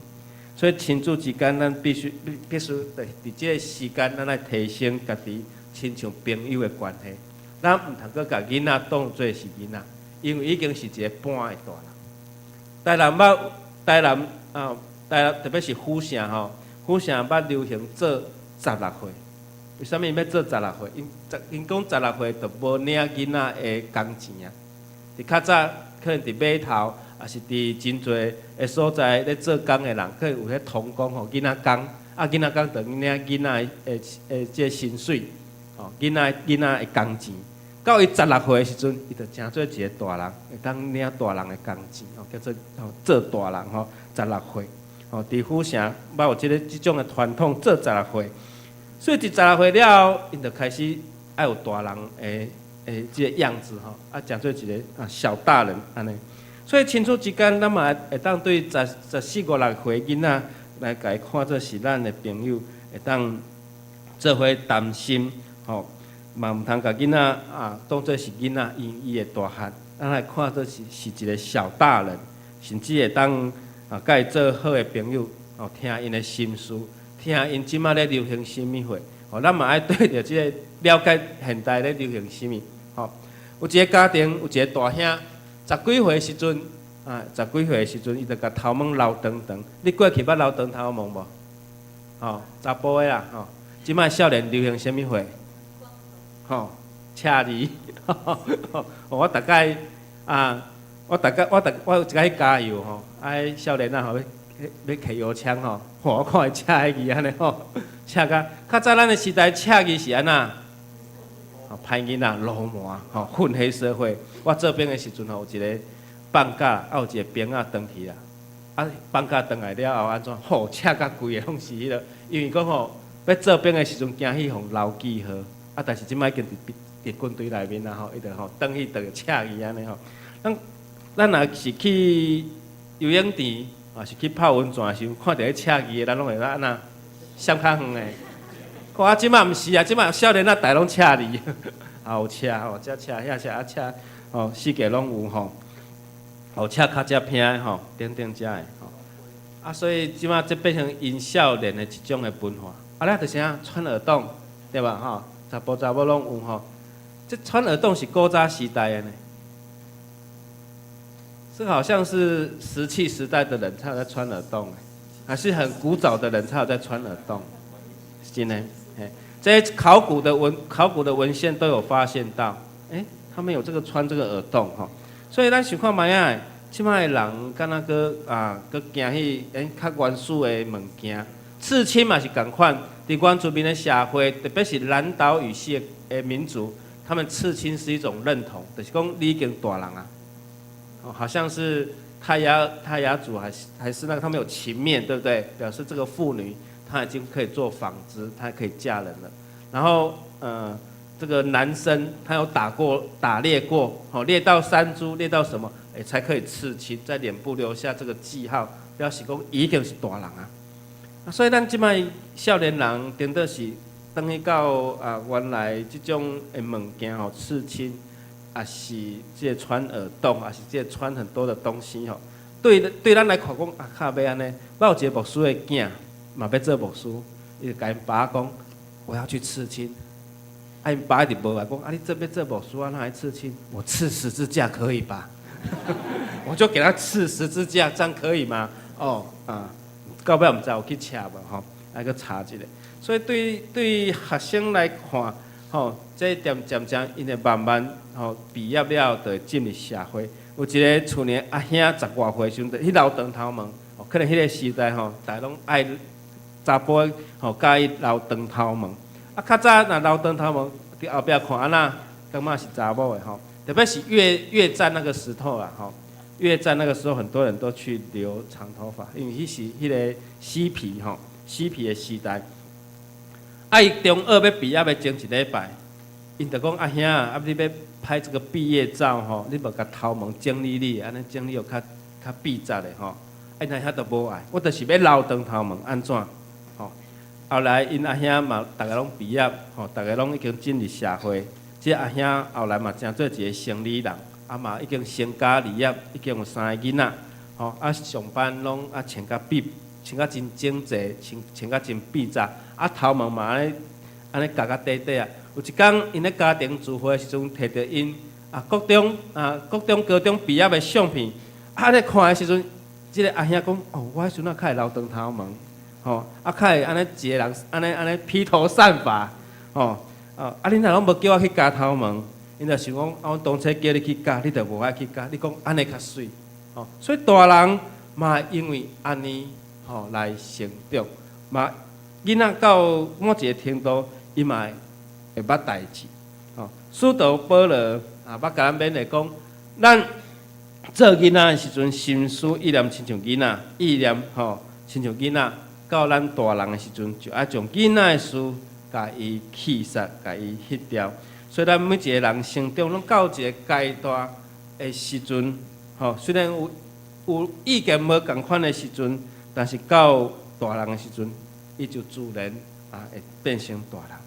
所以親子之間，咱必須必必須佇佇這个時間，咱來提升家己親像朋友的關係。咱毋通閣共囡仔當做是囡仔，因為已經是一个半的大人。台南捌台南啊，台南特別是府城吼，府城捌流行做十六歲。為啥物欲做十六歲？𪜶𪜶講十六歲就無領囡仔的工錢啊。佇較早可能佇碼頭，抑是佇真濟的所在咧做工的人，可能有彼童工吼，囡仔工，啊囡仔工就領囡仔的的這个薪水，吼，囡仔囡仔的工錢。到伊十六歲的時陣，伊就成做一个大人，會當領大人的工錢，吼，叫做吼做大人吼，十六歲，吼，佇府城捌有這个這種的傳統，做十六歲。所以佇十六歲了後，𪜶就開始愛有大人的的這个樣子吼，啊，成做一个啊小大人按呢。所以親子之間，咱嘛會當對十十四五六歲囡仔來共伊看做是咱的朋友，會當做伙談心，吼。嘛毋通共囡仔啊當做是囡仔，因為伊會大漢，咱來看做是是一个小大人，甚至會當啊佮伊做好的朋友，哦，聽𪜶的心事，聽𪜶這馬咧流行啥物貨，吼，咱嘛愛對著這个了解現代咧流行啥物，吼。有一个家庭，有一个大兄，十幾歲時陣，啊，十幾歲時陣，伊就共頭毛留長長。你過去捌留長頭毛無？吼，查埔的啦，吼。這馬少年流行啥物貨？吼，車字，我逐擺啊，我逐擺我逐我有一擺去加油吼，啊，彼少年仔吼欲欲提油槍吼，我看伊車彼字按呢吼，車甲較早咱的時代車字是按怎？吼，歹囡仔流氓吼，混黑社會。我做兵的時陣吼，有一个放假，啊有一个兵仔轉去啦，啊放假轉來了後按怎？吼，車甲規个攏是彼个，因為講吼，欲做兵的時陣驚去予勞記號。啊！但是這擺已經佇佇軍隊內面啊吼，伊就吼轉去就車去按呢吼。咱咱若是去游泳池，抑是去泡溫泉的時陣，看著彼車字的，咱攏會按怎閃較遠的。看啊，這擺毋是啊，這擺少年仔逐攏車字，啊有車吼，這車遐車啊車吼，四界攏有吼，有車較遮偏的吼，等等遮的吼。啊，所以這擺這變成𪜶少年的一種的文化。啊，咱就是啥穿耳洞，對吧？吼。查埔查某攏有吼，這穿耳洞是古早時代的呢，這好像是石器時代的人才有在穿耳洞，還是很古早的人才有在穿耳洞，是真的。嘿，這些考古的文獻都有發現到，欸，他們有這個穿這個耳洞吼，所以咱想看覓仔，這擺的人敢若閣啊，閣行去欸較原始的物件，刺青嘛是仝款。佇原住民的社會，特別是南島語系的民族，他們刺青是一種認同，就是講你已經大人啊，哦，好像是泰雅族還是那個他們有琴面，對不對？表示這個婦女她已經可以做紡織，她可以嫁人了。然後，這個男生他有打過打獵過，吼，獵到山豬，獵到什麼，才可以刺青，在臉部留下這個記號，表示講伊已經是大人啊。所以咱這擺少年人，頂多是轉去到啊，原來這種的物件吼，刺青，抑是這個穿耳洞，抑是這個穿很多的東西吼。對對，咱來看講啊，較欲按呢。我有一個牧師的囝，嘛欲做牧師，伊就共𪜶爸講，我要去刺青。啊，𪜶爸一直無愛講，啊，你這欲做牧師啊，哪會刺青？我刺十字架可以吧？我就給他刺十字架，這樣可以嗎？哦，啊，到尾毋知有去刺無吼，愛閣查一下。所以對對學生來看，吼，這漸漸漸，𪜶會慢慢吼畢業了，就會進入社會。有一个厝裡阿兄十外歲時陣，去留長頭毛，哦，可能彼个時代吼，大家攏愛查埔吼，佮意留長頭毛。啊，較早若留長頭毛，佇後壁看按怎，感覺是查某的吼。特別是越越戰那個時候啊，吼，越戰那個時候，很多人都去留長頭髮，因為彼是彼个嬉皮吼，嬉皮的時代。啊，伊中學欲畢業的前一禮拜，𪜶就講阿兄啊，你欲拍這個畢業照吼，你無共頭毛整理理，按呢整理予較較筆直的吼。啊，𪜶阿兄都無愛，我就是欲留長頭毛，按怎？吼，後來𪜶阿兄嘛，逐个攏畢業，吼，逐个攏已經進入社會。這阿兄後來嘛，成做一个生理人，啊嘛已經成家立業，已經有三个囡仔，吼啊上班攏啊穿甲筆，穿甲真整齊，穿穿甲真筆直，啊頭毛嘛按呢按呢鉸甲短短啊。有一工，𪜶咧家庭聚會的時陣，提著𪜶啊國中啊國中高中畢業的相片，啊咧看的時陣，這个阿兄講：哦，我彼時陣較會留長頭毛，吼啊較會按呢一个人按呢按呢披頭散髮，吼。啊！啊，恁若攏無叫我去鉸頭毛，𪜶就想講，啊，阮當初叫你去鉸，你就無愛去鉸。你講按呢較媠，吼，所以大人嘛因為按呢，吼來成長，嘛囡仔到某一個程度，伊嘛會捌代誌，吼。使徒保羅啊，捌共咱勉勵講，咱做囡仔的時陣，心思意念親像囡仔，意念吼親像囡仔，到咱大人的時陣，就愛將囡仔的事共伊棄殺，共伊彼掉。所以咱每一个人成長，攏到一个階段的時陣，吼，雖然有有意見無仝款的時陣，但是到大人的時陣，伊就自然啊會變成大人。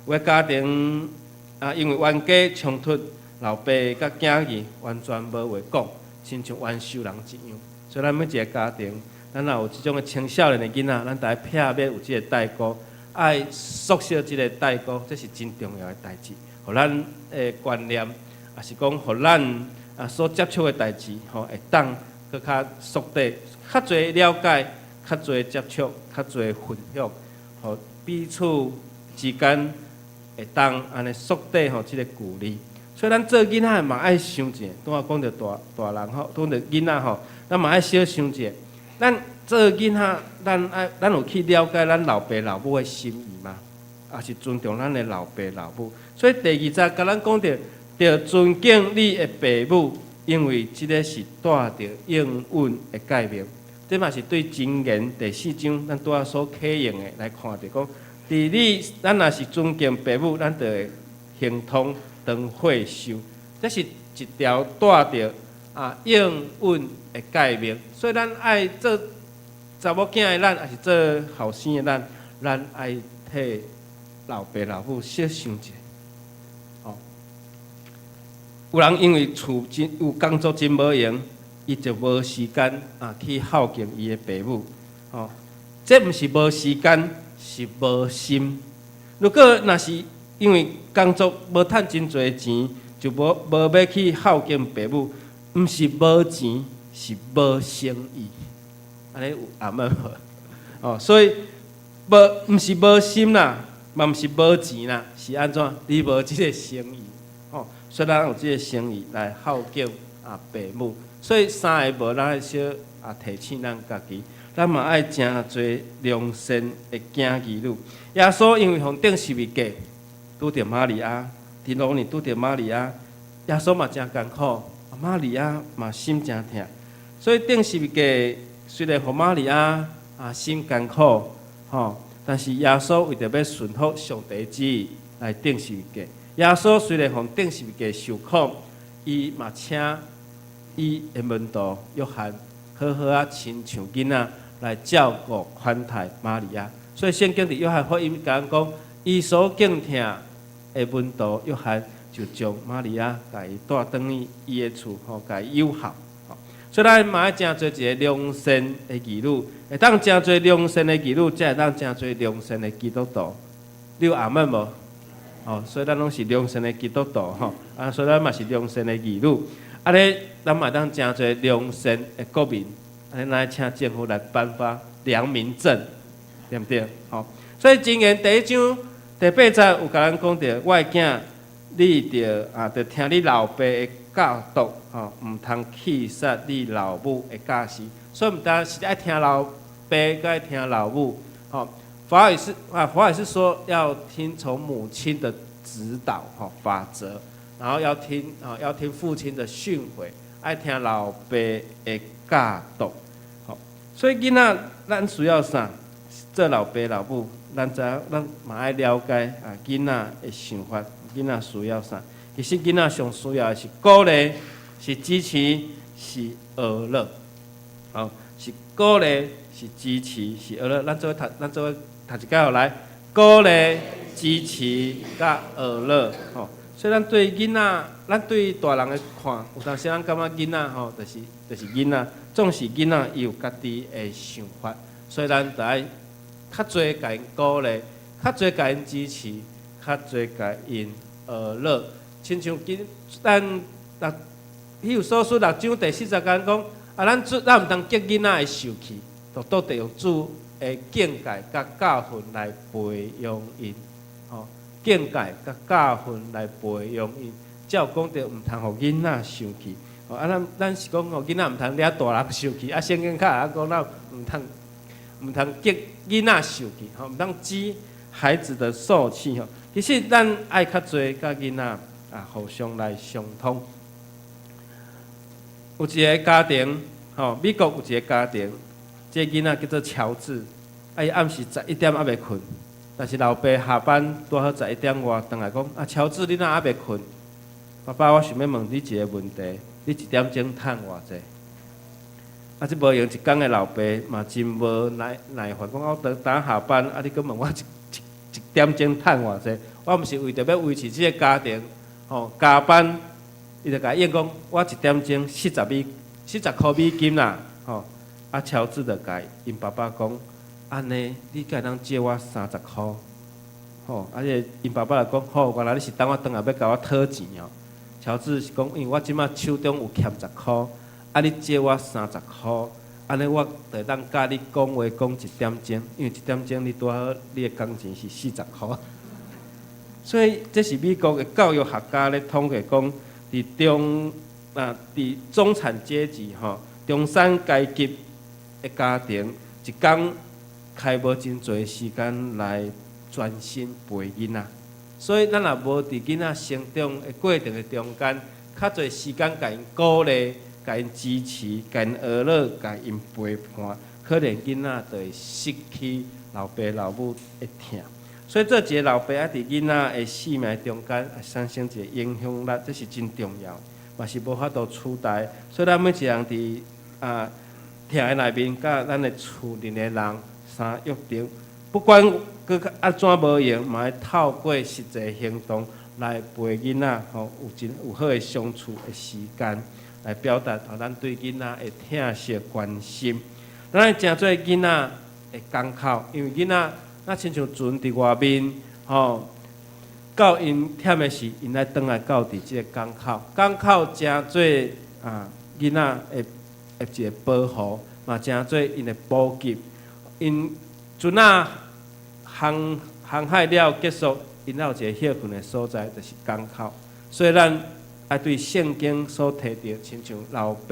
有的家庭啊，因為冤家衝突，老爸佮囝兒完全無話講，親像冤仇人一樣。所以咱每一个家庭，咱若有這種的青少年的囡仔，咱著愛避免有這個代溝，愛縮小這個代溝，這是真重要的代誌，予咱的觀念，抑是講予咱啊所接觸的代誌，吼會當閣較縮短，較濟了解，較濟接觸，較濟分享，予彼此之間會當按呢縮短吼這个距離。所以咱做囡仔嘛愛想者，拄仔講著大大人吼，講著囡仔吼，咱嘛愛小想者。咱做囡仔，咱愛咱有去了解咱老爸老母的心意嗎？抑是尊重咱的老爸老母？所以第二節共咱講著，著尊敬你的爸母，因為這个是帶著應允的誡命。這嘛是對箴言第四章咱拄仔所啟用的來看著講，佇你咱若是尊敬爸母，咱就會亨通長歲壽。這是一條帶著啊應允的誡命。所以咱愛做查某囝的咱，抑是做後生的咱，咱愛替老爸老母小想一下。哦，有人因為厝真有工作真無閒，伊就無時間啊去孝敬伊的爸母。哦，這毋是無時間，是無心。如果若是因為工作無趁真濟錢，就無無欲去孝敬爸母，毋是無錢，是無誠意。按呢有阿們無？哦，所以無毋是無心啦，嘛毋是無錢啦，是按怎？你無這個誠意，哦，所以咱有這個誠意來孝敬啊爸母。所以三个無咱愛小啊提醒咱家己，咱嘛愛誠濟良善的囝兒女。耶穌因為予釘十字架，拄著瑪利亞，佇路呢拄著瑪利亞，耶穌嘛誠艱苦，瑪利亞嘛心誠疼。所以釘十字架雖然予瑪利亞啊心艱苦，吼，但是耶穌為著欲順服上帝旨意來釘十字架，耶穌雖然予釘十字架受苦，伊嘛請伊的門徒約翰好好仔親像囡仔來照顧款待瑪利亞。所以聖經佇約翰福音共咱講，伊所敬疼的門徒約翰就將瑪利亞共伊帶轉去伊的厝，吼，共伊誘惑。所以咱嘛愛成做一个良善的兒女，會當成做良善的兒女，才會當成做良善的基督徒。你有阿們無？哦，所以咱攏是良善的基督徒吼，啊，所以咱嘛是良善的兒女。按呢，咱嘛會當成做良善的國民，按呢，咱愛請政府來頒發良民證，對毋對？吼，所以箴言第一章第八節有共咱講著，我的囝，你著啊，著聽你老爸的教導，吼，毋通棄殺你老母的教示。所以毋單是愛聽老爸，閣愛聽老母，吼。華語是啊，華語是說要聽從母親的指導，吼，法則，然後要聽啊，要聽父親的訓誨，愛聽老爸的教導，吼。所以囡仔，咱需要啥？做老爸老母，咱知影，咱嘛愛了解啊，囡仔的想法，囡仔需要啥？其實囡仔上需要的是鼓勵，是支持，是學樂，好，是鼓勵，是支持，是學樂。咱做伙讀，咱做伙讀一擺來，鼓勵、支持、佮學樂，吼。所以咱對囡仔，咱對大人的看，有當時咱感覺囡仔吼，就是囡仔，總是囡仔伊有家己的想法，所以咱著愛較濟共𪜶鼓勵，較濟共𪜶支持，較濟共𪜶學樂。親像今咱六，彼弗所書六章第四節講講，啊，咱主咱毋通激囡仔會受氣，就倒得用主的警戒佮教訓來培養𪜶，吼，警戒佮教訓來培養𪜶，才有講著毋通予囡仔生氣。吼，啊，咱咱是講予囡仔毋通惹大人生氣，啊，聖經較會講咱毋通激囡仔受氣，吼，毋通激孩子的受氣，吼。其實咱愛較濟佮囡仔啊，互相來相通。有一个家庭，吼，美國有一个家庭，這个囡仔叫做喬治，啊，伊暗時十一點猶未睏，但是老爸下班拄好十一點外轉來講，啊，喬治你哪猶未睏？爸爸，我想欲問你一个問題，你一點鐘趁偌濟？啊，這無閒一工的老爸嘛真無耐耐煩，講我等下班，啊，你閣問我一點鐘趁偌濟？我毋是為著欲維持這个家庭，吼，加班，伊就共伊應講，我一點鐘40箍美金啦，吼。啊，喬治就共𪜶爸爸講，按呢，你敢會當借我30箍？吼，啊，這个𪜶爸爸就講，好，原來你是等我轉來欲共我討錢哦。喬治是講，因為我這馬手中有欠十箍，啊，你借我三十箍，按呢我就會當佮你講話講一點鐘，因為一點鐘你拄好你的工錢是四十箍。所以這是美國的教育學家咧統計講，佇中產階級吼，中產階級的家庭，一工開無真濟時間來專心陪囡仔。所以咱若無佇囡仔成長的過程的中間，較濟時間共𪜶鼓勵、共𪜶支持、共𪜶學樂、共𪜶陪伴，可能囡仔就會失去老爸老母的疼。所以做一个老爸，愛佇囡仔的生命中間，產生一个影響力，這是真重要，嘛是無法度取代。所以咱每一个人佇啊疼的內面，佮咱的厝內的人相約定，不管閣按怎無閒，嘛愛透過實際行動來陪囡仔，吼，有真有好的相處的時間，來表達吼咱對囡仔的疼惜關心。咱愛成做囡仔的港口，因為囡仔若親像船佇外面，吼，到𪜶忝的時，𪜶愛轉來到佇這个港口，港口成做啊囡仔的的一个保護，嘛成做𪜶的補給。𪜶船仔航航海了結束，𪜶有一个歇睏的所在，就是港口。所以咱愛對聖經所提著，親像老爸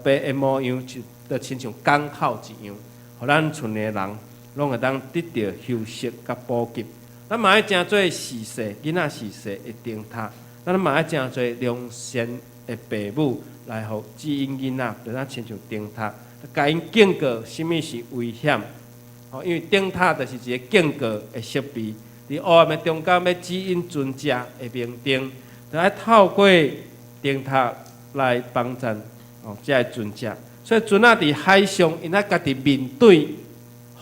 的模樣，就親像港口一樣，予咱厝內的人攏會當得著休息佮補給。咱嘛愛成做視細囡仔視細的燈塔，咱嘛愛成做良善的爸母來予指引囡仔，就咱親像燈塔，共𪜶警告啥物是危險。吼，因為燈塔就是一个警告的設備，佇黑暗的中間欲指引船隻的明燈，就愛透過燈塔來幫贊哦，這个船隻。所以船仔佇海上，𪜶愛家己面對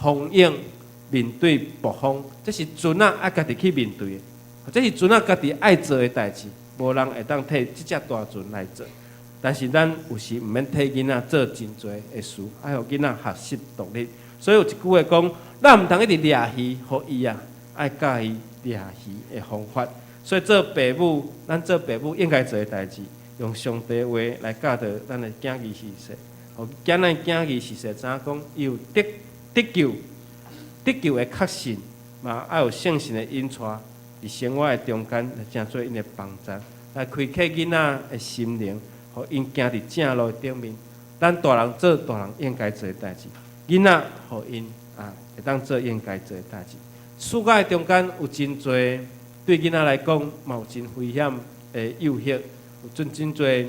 風湧，面對暴風，這是船仔愛家己去面對的，這是船仔家己愛做的代誌，無人會當替這隻大船來做。但是咱有時毋免替囡仔做真濟的事，愛予囡仔學習獨立。所以有一句話講，咱毋通一直掠魚予伊啊，愛教伊掠魚的方法。所以做爸母，咱做爸母應該做的代誌，用上帝話來教導咱的囝兒序細，予囝咱囝兒序細知影講，伊有得救的確信，嘛愛有聖神的引帶，佇生活的中間來成做𪜶的幫助，來開啟囡仔的心靈，予𪜶行佇正路的頂面。咱大人做大人應該做的代誌，囡仔予𪜶啊會當做應該做的代誌。暑假的中間有真濟對囡仔來講嘛有真危險的誘惑，有真濟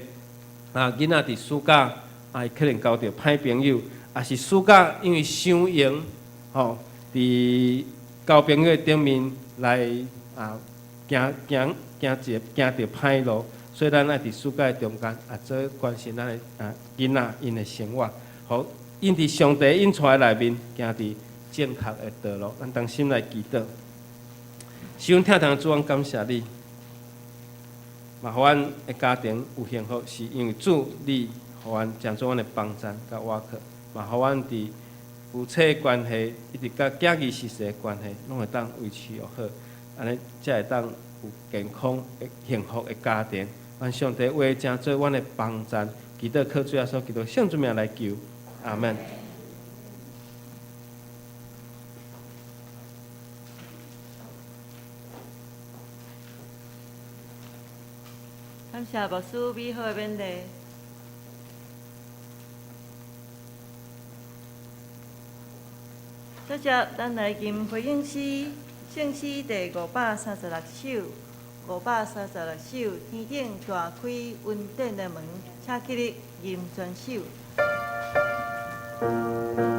啊囡仔佇暑假啊，伊可能交著歹朋友，抑是暑假因為傷閒吼，佇交朋友的頂面來啊行著歹路，所以咱愛佇暑假的中間啊，做關心咱的啊囡仔𪜶的生活，予𪜶佇上帝引帶內面行佇正確的道路。咱同心來祈禱，是阮疼痛的主，阮感謝你，嘛予阮的家庭有幸福，是因為主你予阮成做阮的幫贊佮倚靠，嘛予阮佇夫妻關係以及佮囝兒序細的關係，攏會當維持予好，按呢才會當有健康的幸福的家庭。願上帝話成做阮的幫贊，祈禱靠主耶穌基督聖主名來求，阿門。感謝牧師美好的勉勵。接著，咱來吟回應詩，聖詩第536首，536首，天頂大開恩典的門，請起立吟全首。天堂。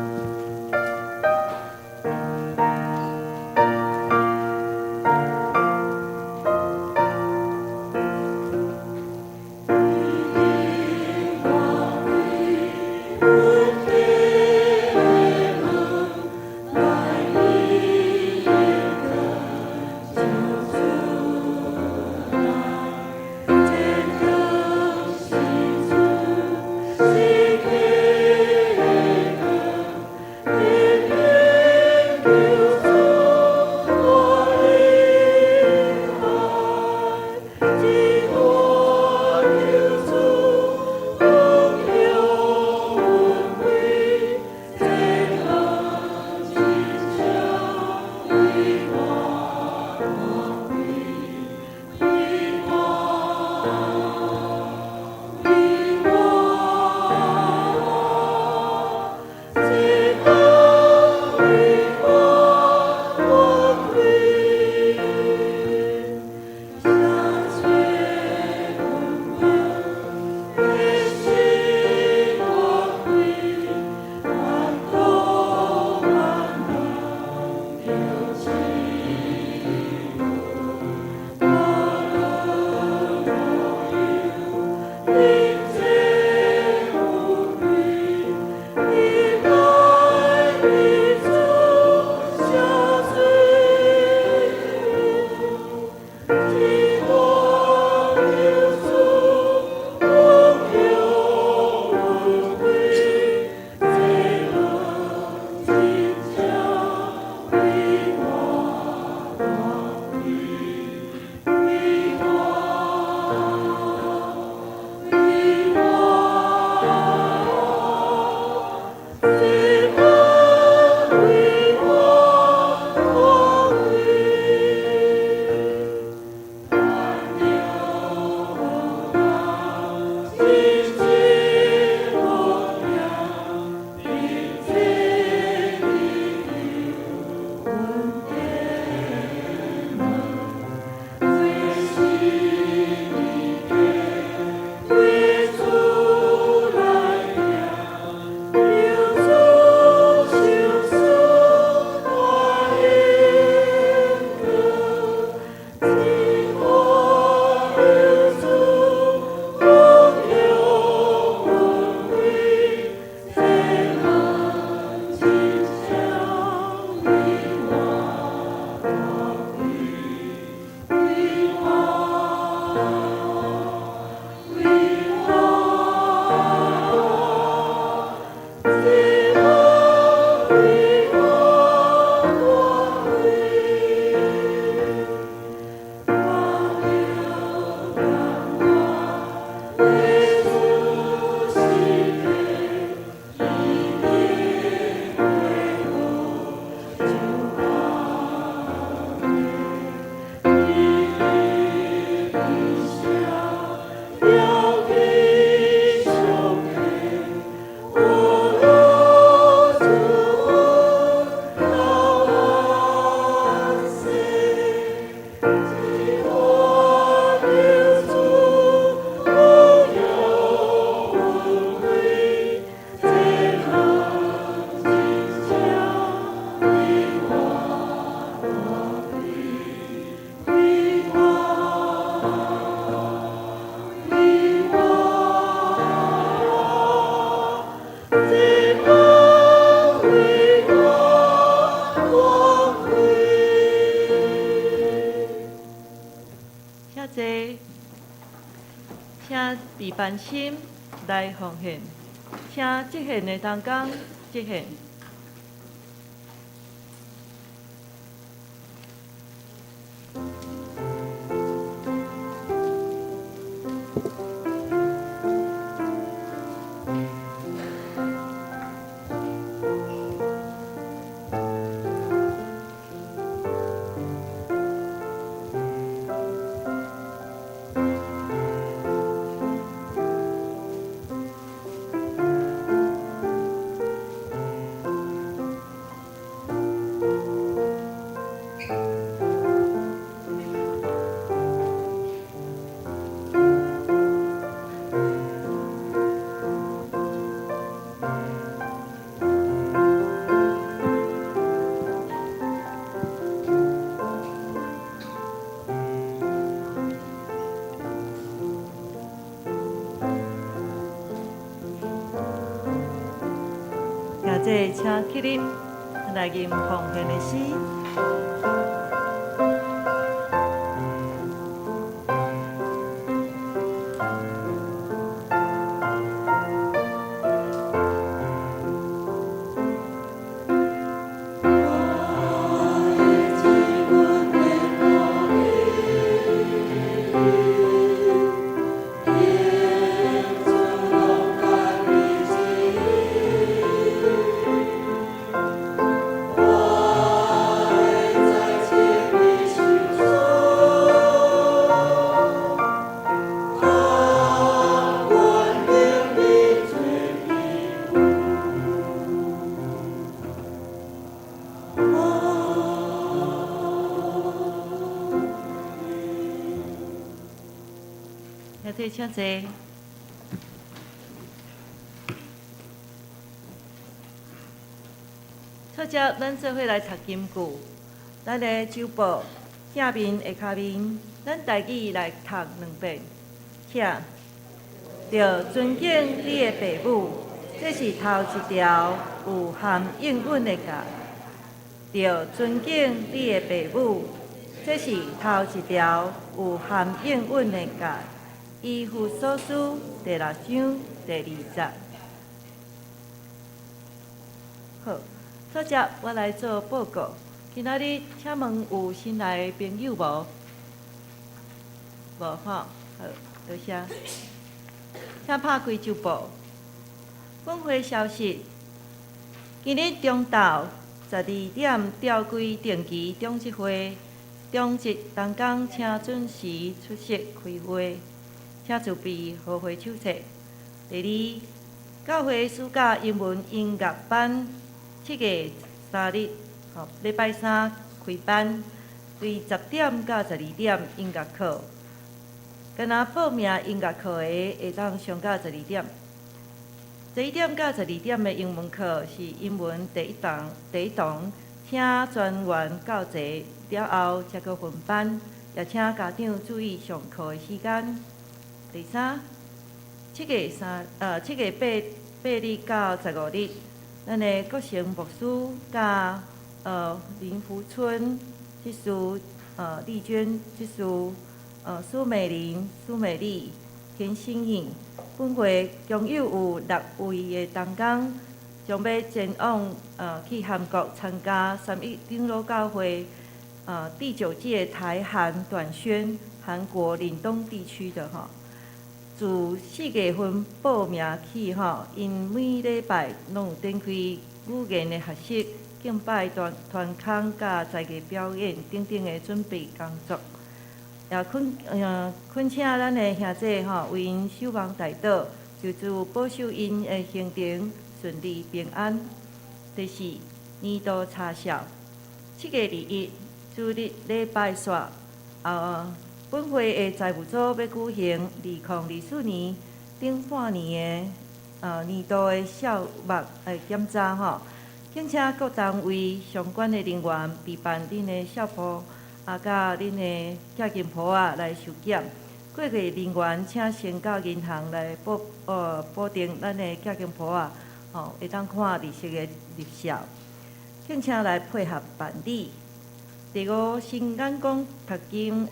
備辦心來奉獻，請職獻的同工職獻。兄弟，請起立，來吟奉獻的詩。兄弟，請坐。首先，咱做伙來讀金句。咱的周報正面、下跤面，咱台語來讀兩遍。請，著尊敬你的爸母，這是頭一條有含應允的誡。著尊敬你的爸母，這是頭一條有含應允的誡。以弗所書第六章第二節。好，首先我來做報告。今仔日請問有新來的朋友無？無吼，好，多謝。請拍開周報。本會消息：今日中晝12點召開定期長執會，長執同工請準時出席開會，請準備和會手冊。第二，教會暑假英文音樂班7月3日，吼，禮拜三開班，對10點到12點音樂課。敢若報名音樂課的，會當上到12點。11點到12點的英文課是英文第一堂，第一堂，請專員到齊了後，才閣分班，也請家長注意上課的時間。第三，7月8日到15日，咱的國成牧師佮林福春執事、麗娟執事、蘇美玲、蘇美麗、田心穎，本會共有有六位的同工，將欲前往去韓國參加三一長老教會第九屆台韓短宣韓國嶺東地區的吼。自4月份報名起吼，𪜶每禮拜攏有展開語言的學習、敬拜團團康佮才藝表演等等的準備工作。也懇請咱的兄弟吼，為𪜶守望代禱，求主保守𪜶的行程順利平安。第四，年度查數，7月21主日禮拜煞，本會的財務組欲舉行2024年頂半年的年度的數目的檢查吼，敬請各單位相關的人員備辦恁的數簿，啊，佮恁的寄金簿仔來收檢。會計人員請先到銀行來補訂咱的寄金簿仔，吼，會當看利息的入數。敬請來配合辦理。第五，新眼光讀經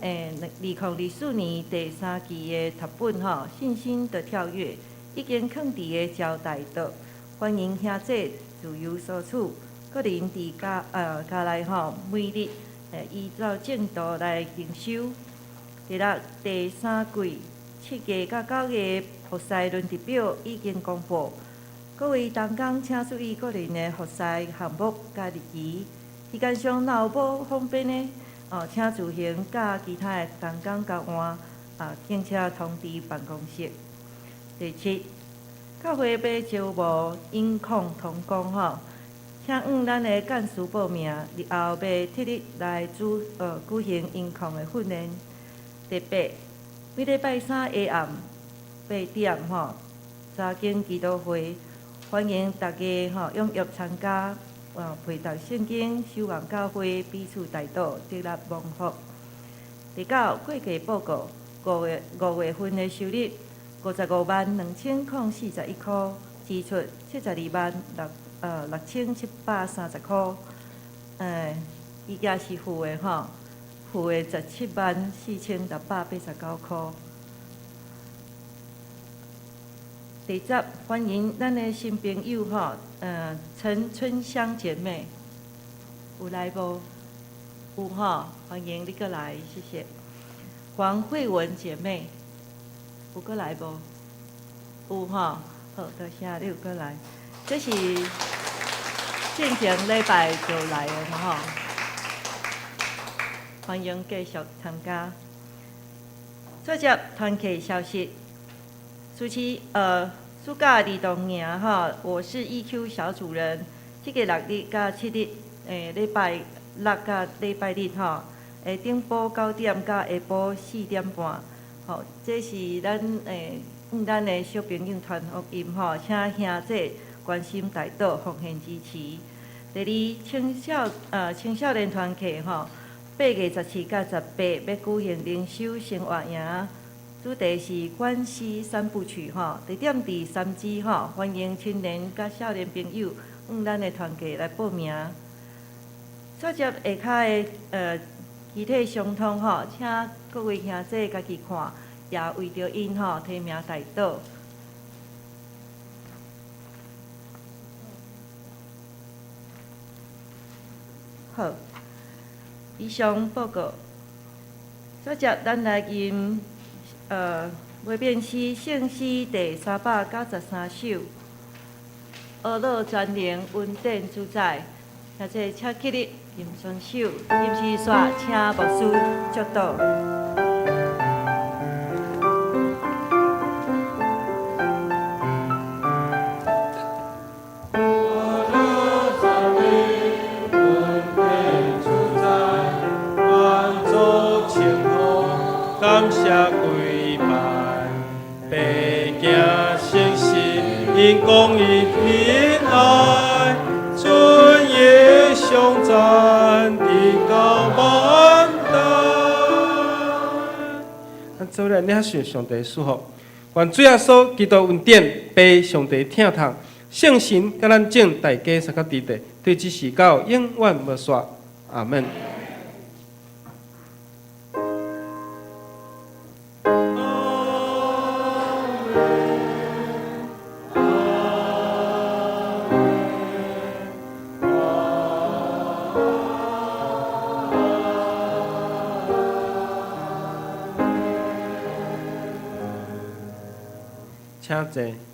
，2024年第三期的讀本吼，信心的跳躍已經囥佇个招待桌，歡迎兄弟自由索取。個人佇家內吼，每日依照進度來靈修。第六，第三季7月佮9月服侍輪值表已經公布，各位同工請注意個人的服侍項目佮日期。時間上若有無方便的，請自行佮其他的同工交換，敬請通知辦公室。第七，教會欲招募音控同工吼，請按咱的幹事報名，日後欲特日來舉行音控的訓練。第八，每禮拜三下暗8點吼，查經祈禱會，歡迎大家吼踴躍參加。陪讀聖經、守望教會、彼此代禱、得力蒙福。第九，會計報告，5月份的收入550,041箍，支出726,730箍。伊家是負的吼，負的174,689箍。第十，歡迎咱的新朋友吼，陳春香姐妹，有來無？有吼，歡迎你閣來，謝謝。黃慧文姐妹，有閣來無？有吼，好，多謝你有閣來。這是進前禮拜就來的嘛吼，歡迎繼續參加。這則團契消息。暑假兒童營吼，我是 EQ 小主人。這个6日佮7日，禮拜六佮禮拜日吼，下頂晡9點到下晡4點半，吼，這是咱的小朋友傳福音吼，請兄弟關心代禱，奉獻支持。第二，青少年團契吼，8月17佮18欲舉行靈修生活營。主題是關係三部曲吼，地點佇三芝吼，歡迎青年佮少年朋友向咱的團契來報名。煞接下跤的肢體傷痛吼，請各位兄弟家己看，也為著𪜶吼提名代禱。好，以上報告。煞接咱來吟。袂變詩聖詩第393首，阿樂全能恩典主宰，現在請起立，吟雙手，吟詩煞請牧師祝禱。因公義疼愛，尊耶頌讚，直到萬代。咱做來領受上帝祝福，願主耶穌基督恩典、父上帝疼痛、聖神佮咱眾大家相佮佇咧，對這時到永遠無煞。阿門。請坐。